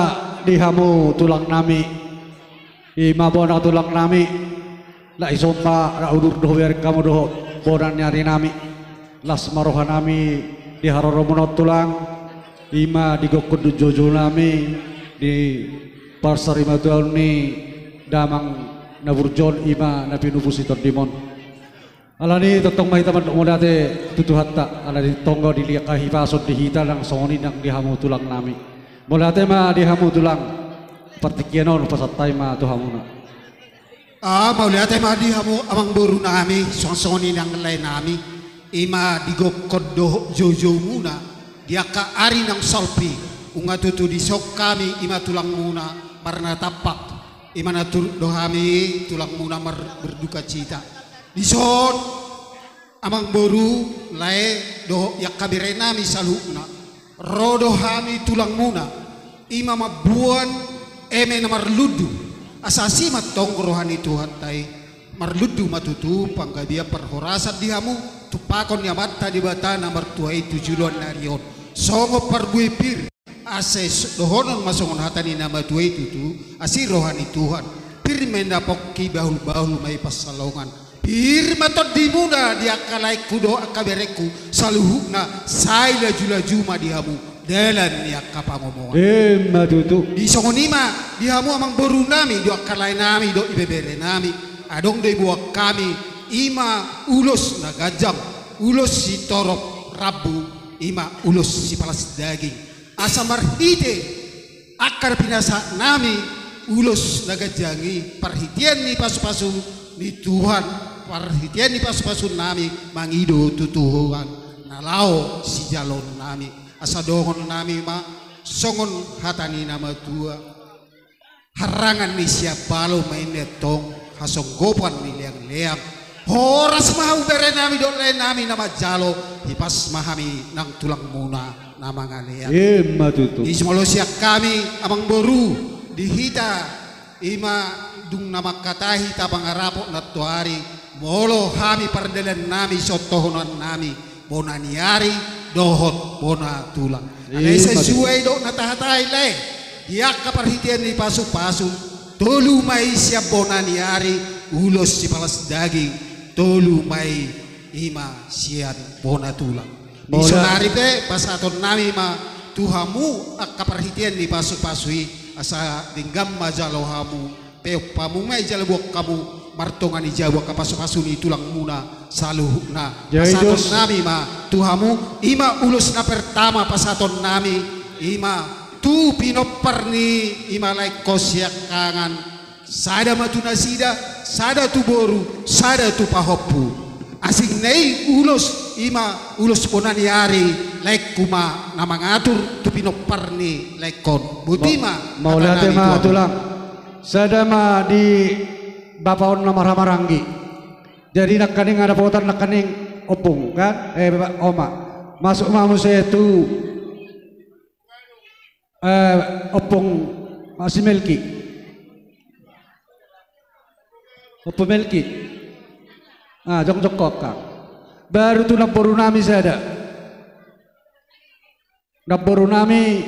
di hamu tulang nami. Ima bona tulang nami. Laos dison ma ra udur do hubereng hamu dohot bona ni ari nami. Las ma roha nami di haroromuna on tulang. Ima di gokhon dohot joujou nami di parsarimatuaon ni damang na burju on ima na pinupus ni tondim on. Alani tongtong ma hita mandok mauliate tu Tuhanta, alani tongtong dilehon hahipason di hita nang songon i nang di hamu tulang nami. Mauliate ma di hamu tulang, partingkian on pasahat hami ma tu hamuna. Ah, mauliate ma di hamu amangboru nami, songon i nang lae nami, ima di gokhon dohot joujoumuna, di angka ari naung salpu, nunga tutu dison hami ima tulangmuna, marnatampak, ima na turut do hami tulangmuna mar-, berdukacita. Dison, amangboru, lae, dohot angka bere nami saluhutna. Ro do hami tulangmuna, ima mamboan eme na marlundu, asa asi ma antong roha ni Tuhanta i, marlundu ma tutu panggabean parhorasan di hamu, tumpahon ni Amanta Debata na martua i tu joloan ni ari on. Songon parbue pir. Asa s-, dohonon ma songon hata ni na matua i tutu, asi roha ni Tuhan, pir ma inna pongki, bahulbahul ma i pansalongan. Pir ma tondimuna di angka laengku dohot angka berengku, saluhutna sai lajulaju ma di hamu dalan ni angka pangomoan. Ima tutu. Di songon i ma di hamu amangboru nami dohot angka lae nami dohot ibebere nami, adong do diboan hami, ima ulos na ganjang, ulos sitorop rambu, ima ulos sipalas daging. Asa marhite angka na pinasahat nami ulos na ganjang i parhitean ni pasupasu ni Tuhan, parhitean ni pasupasu nami mangido tu Tuhan na laho sijaloon nami. Asa dohonon nami ma songon hata ni na matua. Harangan ni siambalo ma inna antong, hasonggopan ni leangleang. Horas ma hamu bere nami dohot lae nami na manjalo, hipas ma hami nang tulangmuna na mangalean. Ima tutu. Isi molo sian hami amangboru di hita, ima dung na mangkatai hita pangarapot nantoari, molo hami pardalan nami songon dohonon nami, bona ni ari dohot bona tulang. Ima tutu. Alai sai sua i dohot na tahatai lae, di angka parhitean ni pasupasu, tolu ma i sian bona ni ari, ulos sipalas daging, tolu ma i ima sian bona tulang. Mauliate. Di saonari pe pasahaton nami ma tu hamu angka parhitean ni pasupasu i, asa denggan ma jalo hamu, peop hamu ma i jala boan hamu, martonga ni jabu angka pasupasu ni tulangmuna saluhutna. Jadi pasahaton dos- nami ma tu hamu, ima ulos na pertama pasahaton nami, ima tu pinompar ni ima laengkon siangkangan, sada ma tu nasida, sada tu boru, sada tu pahompu. Asing na i ulos, ima ulos bona ni ari, laengku ma na mangatur tu pinompar ni laengkon. Boti ma. Ma-, mauliate ma tulang. Sada ma di bapa on na marhahamaranggi. Jadi nangkaning adapotan nangkaning ompung, kan? Eh, bapa, oma. Masuk ma muse tu, eh, ompung, ma si Melki. Ompung Melki. Ah, jongjong ho, Kang. Baru tu namboru nami sada. Namboru nami,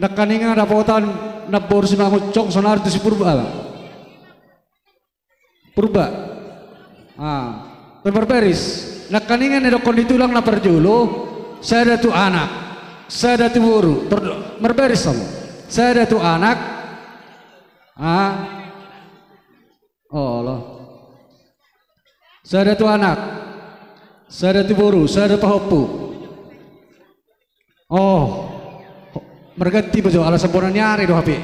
nangkaning dapotan namboru Simangunsong, saonari tu si Purba, Bang. Purba. Ah, marbaris. Nangkaning na didokkon ni tulang na parjolo, sada tu anak, sada tu boru. Tor-, marbaris hamu. Sada tu anak. Ah. Olo. Sada tu anak, sada tu boru, sada pahompu. Oh, marganti ma jo, ala sian bona ni ari do hape.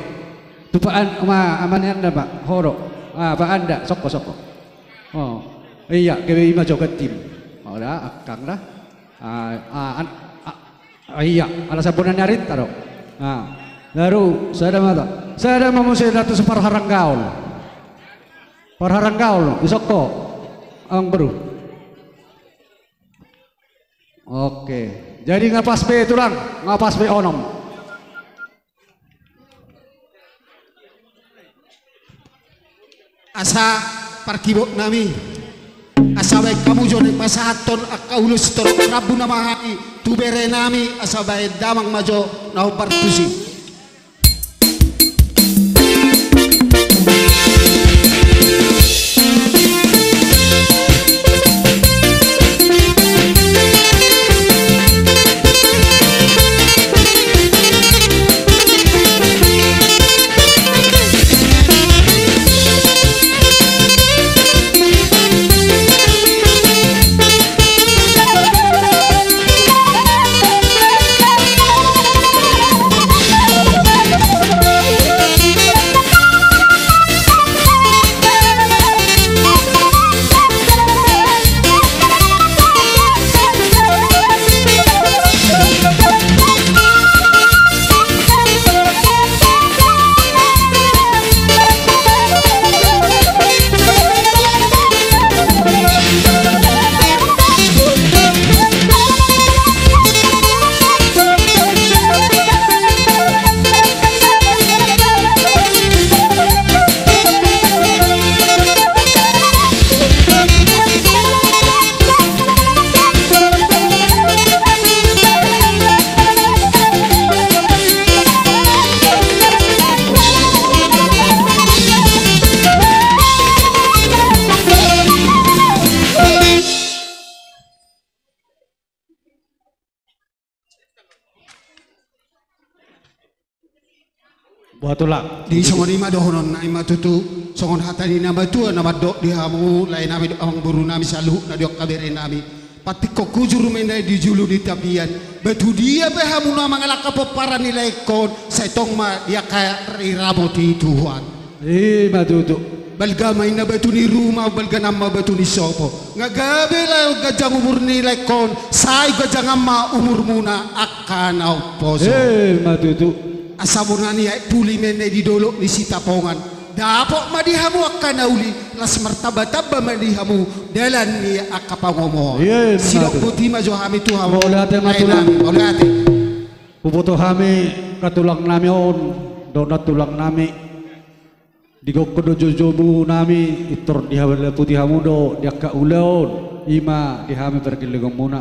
Tu Pak An-, ma, ama ni Anda, Pak. Ho do. Ah, Pak Anda, sokko, sokko. Oh, iya, gabe ima jo gantim. Oh, da, akkang da. Ah, ah, an-, ah, ah, iya, ala sian bona ni arinta do. Ah, baru sada ma ta. Sada ma muse na tu si parharanggaol. Parharanggaol, isokko. Amangboru. Oke. Jadi nga pas be tulang, nga pas be onom. Asa parkibot nami. Asa baen hamu jo na pasahathon angka ulos sitorop rambu na maha i tu bere nami, asa baen damang ma jo na hombar tusi. Boha tulang? Di songon i ma dohononna, i ma tutu songon hata ni na matua na mandok di hamu, lae nami dohot amangboru nami saluhutna di angka bere nami. Patik hujur ma inna di julu ni tapian. Batu dia pe hamu na mangalangka pomparan ni laengkon, sai tong ma diangka diramoti Tuhan. I ma tutu. Balga ma inna batu ni ruma, balga nama batu ni sopo. Nga gabe laho ganjang umur ni laengkon, sai ganjangan ma umurmuna angka na umposo. I ma tutu. Asa bona ni aek puli ma inna di dolok ni Sitapongan. Dapot ma di hamu angka na uli, las martambatamba ma di hamu dalan ni angka pangomoan. I ma tutu. Sidok boti ma jo hami tu hamu. Mauliate ma tulang. Mauliate. Huboto hami angka tulang nami on, dohot nantulang nami. Digokhon do joujoumu nami, pintor dihalambuti hamu do di angka ulaon, i ma di hami pargellengonmuna.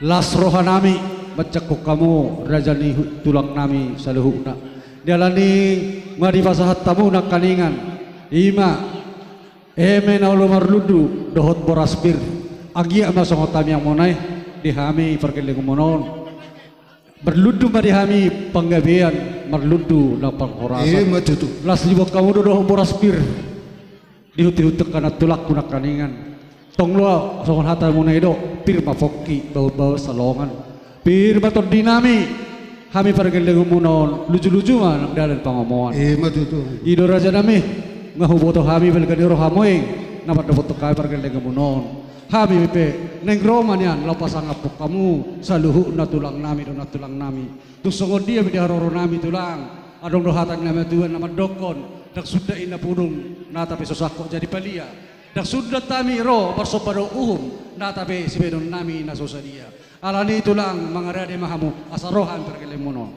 Las roha nami manjangkon hamu raja ni hu-, tulang nami saluhutna. Di ala ni i ma dipasahat hamu nangkaningan, i ma eme na olo marlundu dohot boras pir. Anggiat ma songon tangiangmuna i di hami pargellengonmuna on. Marlundu ma di hami panggabean, marlundu na parhorasan. I ma tutu. Las diboan hamu do dohot boras pir. Dihuthihut angka nantulangku nangkaningan. Tong do songon hatamuna i do, pir ma pongki, bahulbahul salongan. Pir ma tondi nami, hami pargellengonmuna on, lujuluju ma nang dalan pangomoan. I ma tutu. I do raja nami, nga huboto hami balga ni rohamu i, na mandapothon hami pargellengonmuna on. Hami pe naeng ro ma nian laho pasangaphon hamu saluhutna tulang nami dohot nantulang nami. Tung songon dia pe di haroro nami tulang, adong do hata ni na matua na mandokhon, ndang sundat inna pudung, nata pe so sangkot jadi palia. Ndang sundat hami ro marsomba dohot uhum, nata pe sibahenon nami na so sadia. Ala ni i tulang, mangarade ma hamu asa ro hami pargellengonmuna on.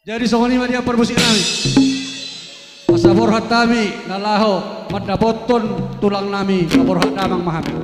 Jadi songon i ma dia parmusik nami. Asa borhat hami na laho mandapothon tulang nami, na borhat damang ma hami.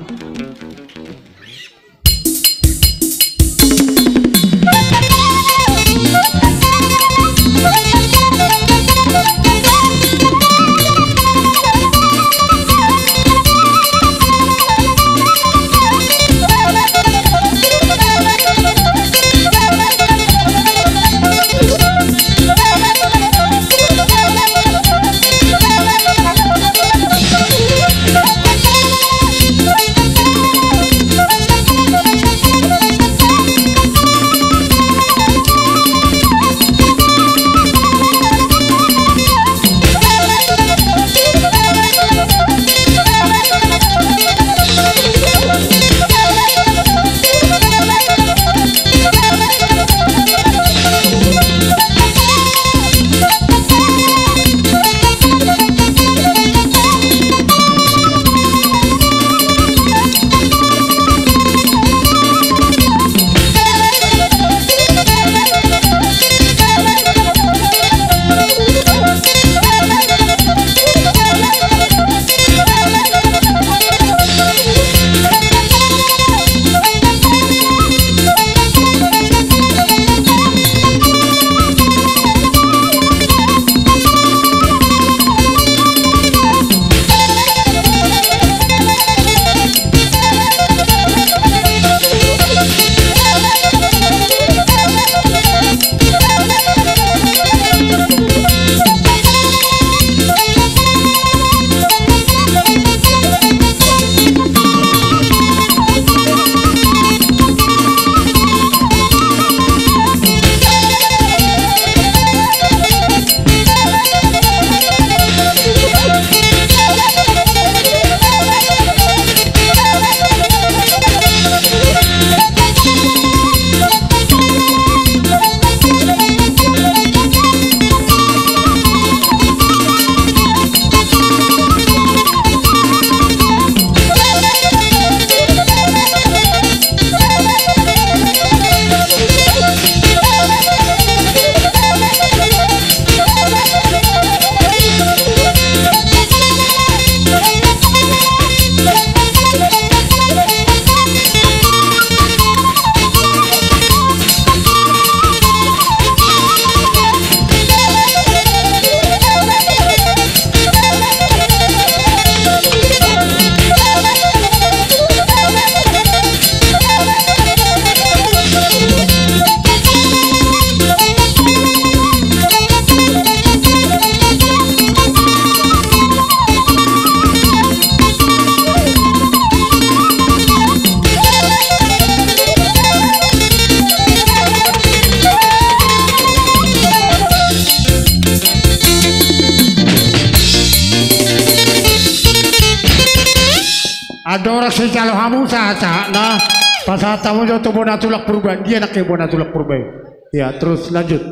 Sijalo hamu sahat-sahatna. Pasahat hamu jo tu bona tulang Purba. Dia nangkin bona tulang Purba i. Ya, terus lanjut.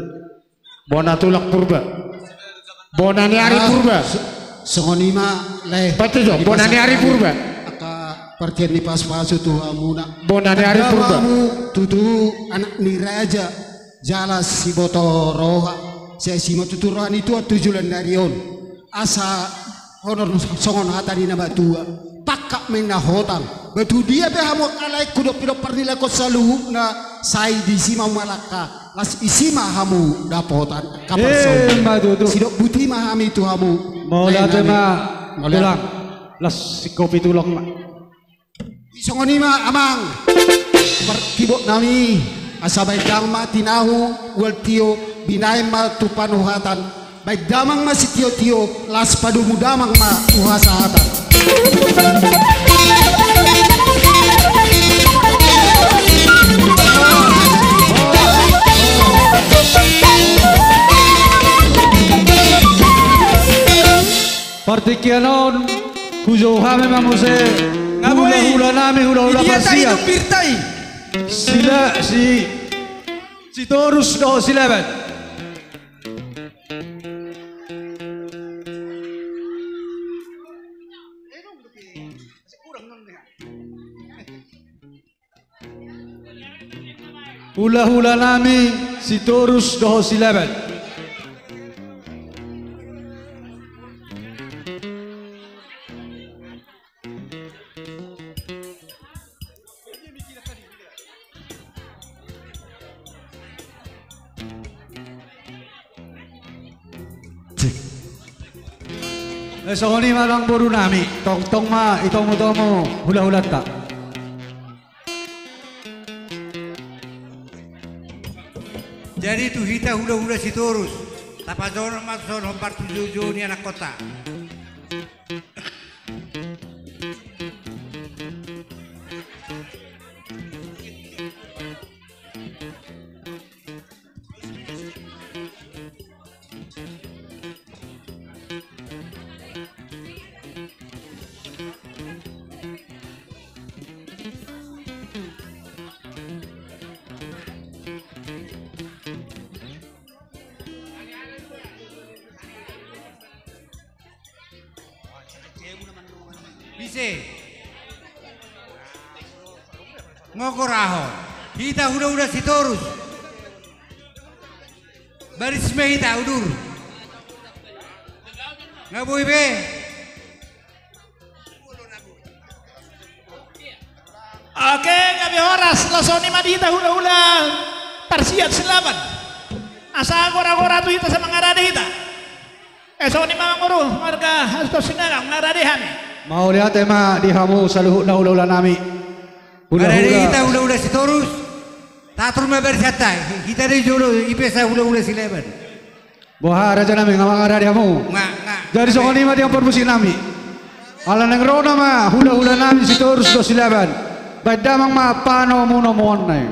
Bona tulang Purba. Bona ni ari Purba. Songon i ma, lae. Pati jo, bona ni ari Purba. Angka partingkian ni pasupasu tu hamuna. Bona ni ari Purba. Hamu tutu anak ni raja, jala siboto roha, sai sima tutu roha ni Tuhan tu joloan ni ari on. Asa honor songon hata ni na matua, pangkat ma inna hotang. Ba tu dia pe hamu angka laengku dohot pinompar ni laengkon saluhutna, sai disi ma hamu mangalangka, laos disi ma hamu dapotan angka parsaulian. Ima tutu. Sidok buti ma hami tu hamu. Mauliate ma. Mauliate. Tulang. Laos singkopi tulang ma. Songon i ma amang, parkibot nami, asa baen damang ma tinahu, ual tio, binaen ma tu panuhatan, baen damang ma sitiotio, laos padomu damang ma tu hasahatan. Partingkian on, hujou hami ma muse. Nga boi. Hulahula nami, hulahula parsiat. Sila, si, Sitorus dohot Silaban. Hulahula nami Sitorus dohot Silaban. Eh, songon i ma amang boru nami, tongtong ma itomu-tomu hulahulanta. Jadi tu hita hulahula Sitorus, tapajonok ma tu son hombar tu joujou ni anakkonta. Ise? Ngogorahon. Hita hulahula Sitorus. Baris ma hita, udur. Nga boi be. Oke, gabe horas, laos songon i ma di hita hulahula parsiat Silaban. Asa goragora tu hita, asa mangarade hita. Eh, songon i ma amang boru, marga Hasuto Sinaga, mangarade hami. Mauliate ma di hamu saluhutna hulahula nami. Hulahula. Mangarade hita hulahula Sitorus. Tatur ma barisanta, hita do i jolo, i pe asa hulahula Silaban. Boha raja nami, nga mangarade hamu? Nga, nga. Jadi songon i ma di hamu parmusik nami. Ala naeng ro nama hulahula nami Sitorus dohot Silaban. Baen damang ma panomunomuonna i.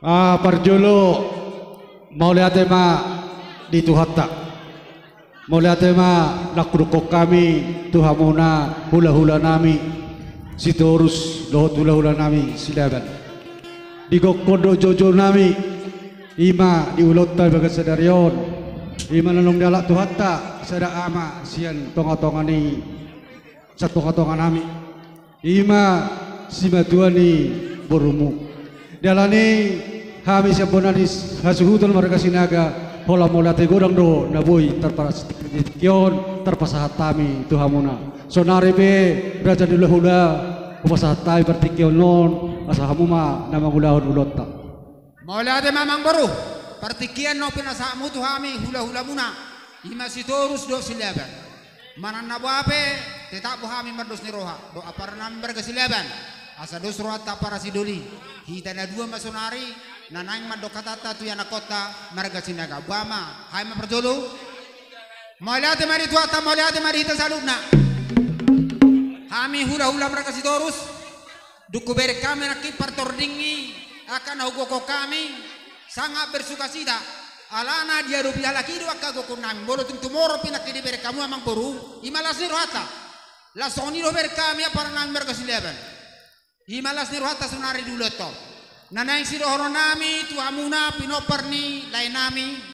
Ah, parjolo, mauliate ma di Tuhanta. Mauliate ma na hudokkon hami tu hamuna hulahulanami Sitorus dohot hulahulanami Silaban. Digokhon do joujou nami, i ma di ulaonta bagas sadari on, i ma na naung dialap Tuhanta sada ama sian tongatonga ni, sian tongatonganami. I ma simatua ni borumu. Dialani hami sian bona ni hasuhuton marga Sinaga, holan mauliate godang do na boi tarpasahat hami tu hamuna. Saonari pe raja ni hulahula, hupasahat hami partingkian on, asa hamu ma na mangulahon ulaonta. Mauliate ma amangboru, partingkian on pinasahatmu tu hami hulahulamuna, i ma Sitorus dohot Silaban. Manang na boha pe, tetap do hami mardos ni roha dohot aparannami marga Silaban, asa dos rohanta ampara sidoli. Hita na dua ma saonari na naeng mandok hatanta tu ianakhonta marga Sinaga. Boha ma, hami ma parjolo. Mauliate ma di Tuhanta, mauliate ma di hita saluhutna. Hami hulahula marga Sitorus, dung hubereng hami nangkin partording i, angka na hugokhon hami, sangat bersukacita. Alana diadopi halak i do angka gokhonnami. Molo tung tumorop i nangkin dibereng hamu amangboru, i ma las ni rohanta. Laos songon i do hubereng hami aparannami marga Silaban. I ma las ni rohanta saonari di ulaonta on. Na naeng sidohononnami tu hamuna pinompar ni laenami